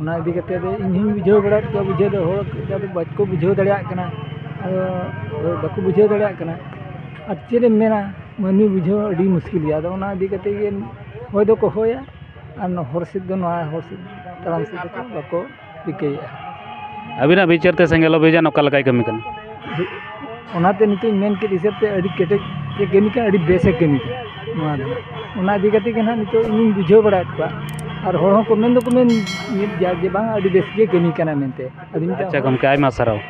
ᱚᱱᱟ ᱤᱫᱤ ᱠᱟᱛᱮ ᱫᱚ ᱤᱧ ᱦᱚᱸᱧ ᱵᱩᱡᱷᱟᱹᱣ ᱵᱟᱲᱟᱭᱮᱫ ᱠᱚᱣᱟ, ᱵᱩᱡᱷᱟᱹᱣ ᱫᱚ ᱦᱚᱲ ᱡᱟᱦᱟᱸ ᱫᱚ ᱵᱟᱠᱚ ᱵᱩᱡᱷᱟᱹᱣ ᱫᱟᱲᱮᱭᱟᱜ ᱠᱟᱱᱟ, ᱟᱫᱚ ᱵᱟᱠᱚ ᱵᱩᱡᱷᱟᱹᱣ ᱫᱟᱲᱮᱭᱟᱜ ᱠᱟᱱᱟ᱾ ᱟᱨ ᱪᱮᱫ ᱮᱢ ᱢᱮᱱᱟ, ᱢᱟᱹᱱᱢᱤ ᱵᱩᱡᱷᱟᱹᱣ ᱟᱹᱰᱤ ᱢᱩᱥᱠᱤᱞ ᱜᱮᱭᱟ᱾ ᱟᱫᱚ ᱚᱱᱟ ᱤᱫᱤ ᱠᱟᱛᱮ ᱜᱮ ᱦᱚᱭ ᱫᱚᱠᱚ ᱦᱚᱭᱟ, ᱟᱨ ᱱᱚᱣᱟ ᱦᱚᱨ ᱥᱮᱫ ᱫᱚ, ᱱᱚᱣᱟ ᱦᱚᱨ ᱥᱮᱫ ᱛᱟᱲᱟᱢ ᱥᱮᱫ ᱫᱚᱠᱚ ᱵᱟᱠᱚ ᱨᱤᱠᱟᱹᱭᱮᱫᱼᱟ᱾ ᱟᱹᱵᱤᱱᱟᱜ ᱵᱤᱪᱟᱹᱨ ᱛᱮ ᱥᱮᱸᱜᱮᱞ ᱚᱵᱷᱤᱡᱟᱱ ᱚᱠᱟ ᱞᱮᱠᱟᱭ ᱠᱟᱹᱢᱤ ᱠᱟᱱᱟ? ᱚᱱᱟᱛᱮ ᱱᱤᱛᱚᱜ ᱤᱧ ᱢᱮᱱ ᱠᱮᱫ ᱦᱤᱥᱟᱹᱵ ᱛᱮ ᱟᱹᱰᱤ ᱠᱮᱴᱮᱡ ᱮ ᱠᱟᱹᱢᱤ ᱠᱟᱱᱟ, ᱟᱹᱰᱤ ᱵᱮᱥ ᱮ ᱠᱟᱹᱢᱤ ᱠᱟᱱᱟ ᱱᱚᱣᱟ ᱫᱚ᱾ ᱚᱱᱟ ᱤᱫᱤ ᱠᱟᱛᱮ ᱜᱮ ᱱᱟᱦᱟᱜ ᱱᱤᱛᱚᱜ ᱤᱧᱤᱧ ᱵᱩᱡᱷᱟᱹᱣ ᱵᱟᱲᱟᱭᱮᱫ ᱠᱚᱣᱟ, ᱟᱨ ᱦᱚᱲ ᱦᱚᱸᱠᱚ ᱢᱮᱱ ᱫᱚᱠᱚ ᱢᱮᱱ ᱜᱮᱭᱟ ᱡᱮ ᱵᱟᱝ, ᱟᱹᱰᱤ ᱵᱮᱥ ᱜᱮ ᱠᱟᱹᱢᱤ ᱠᱟᱱᱟ ᱢᱮᱱᱛᱮ᱾ ᱟᱫᱚ ᱢᱤᱫᱴᱟᱝ ᱟᱪᱪᱷᱟ ᱦᱚᱲ ᱜᱚᱢᱠᱮ, ᱟᱭᱢᱟ ᱥᱟᱨᱦᱟᱣ᱾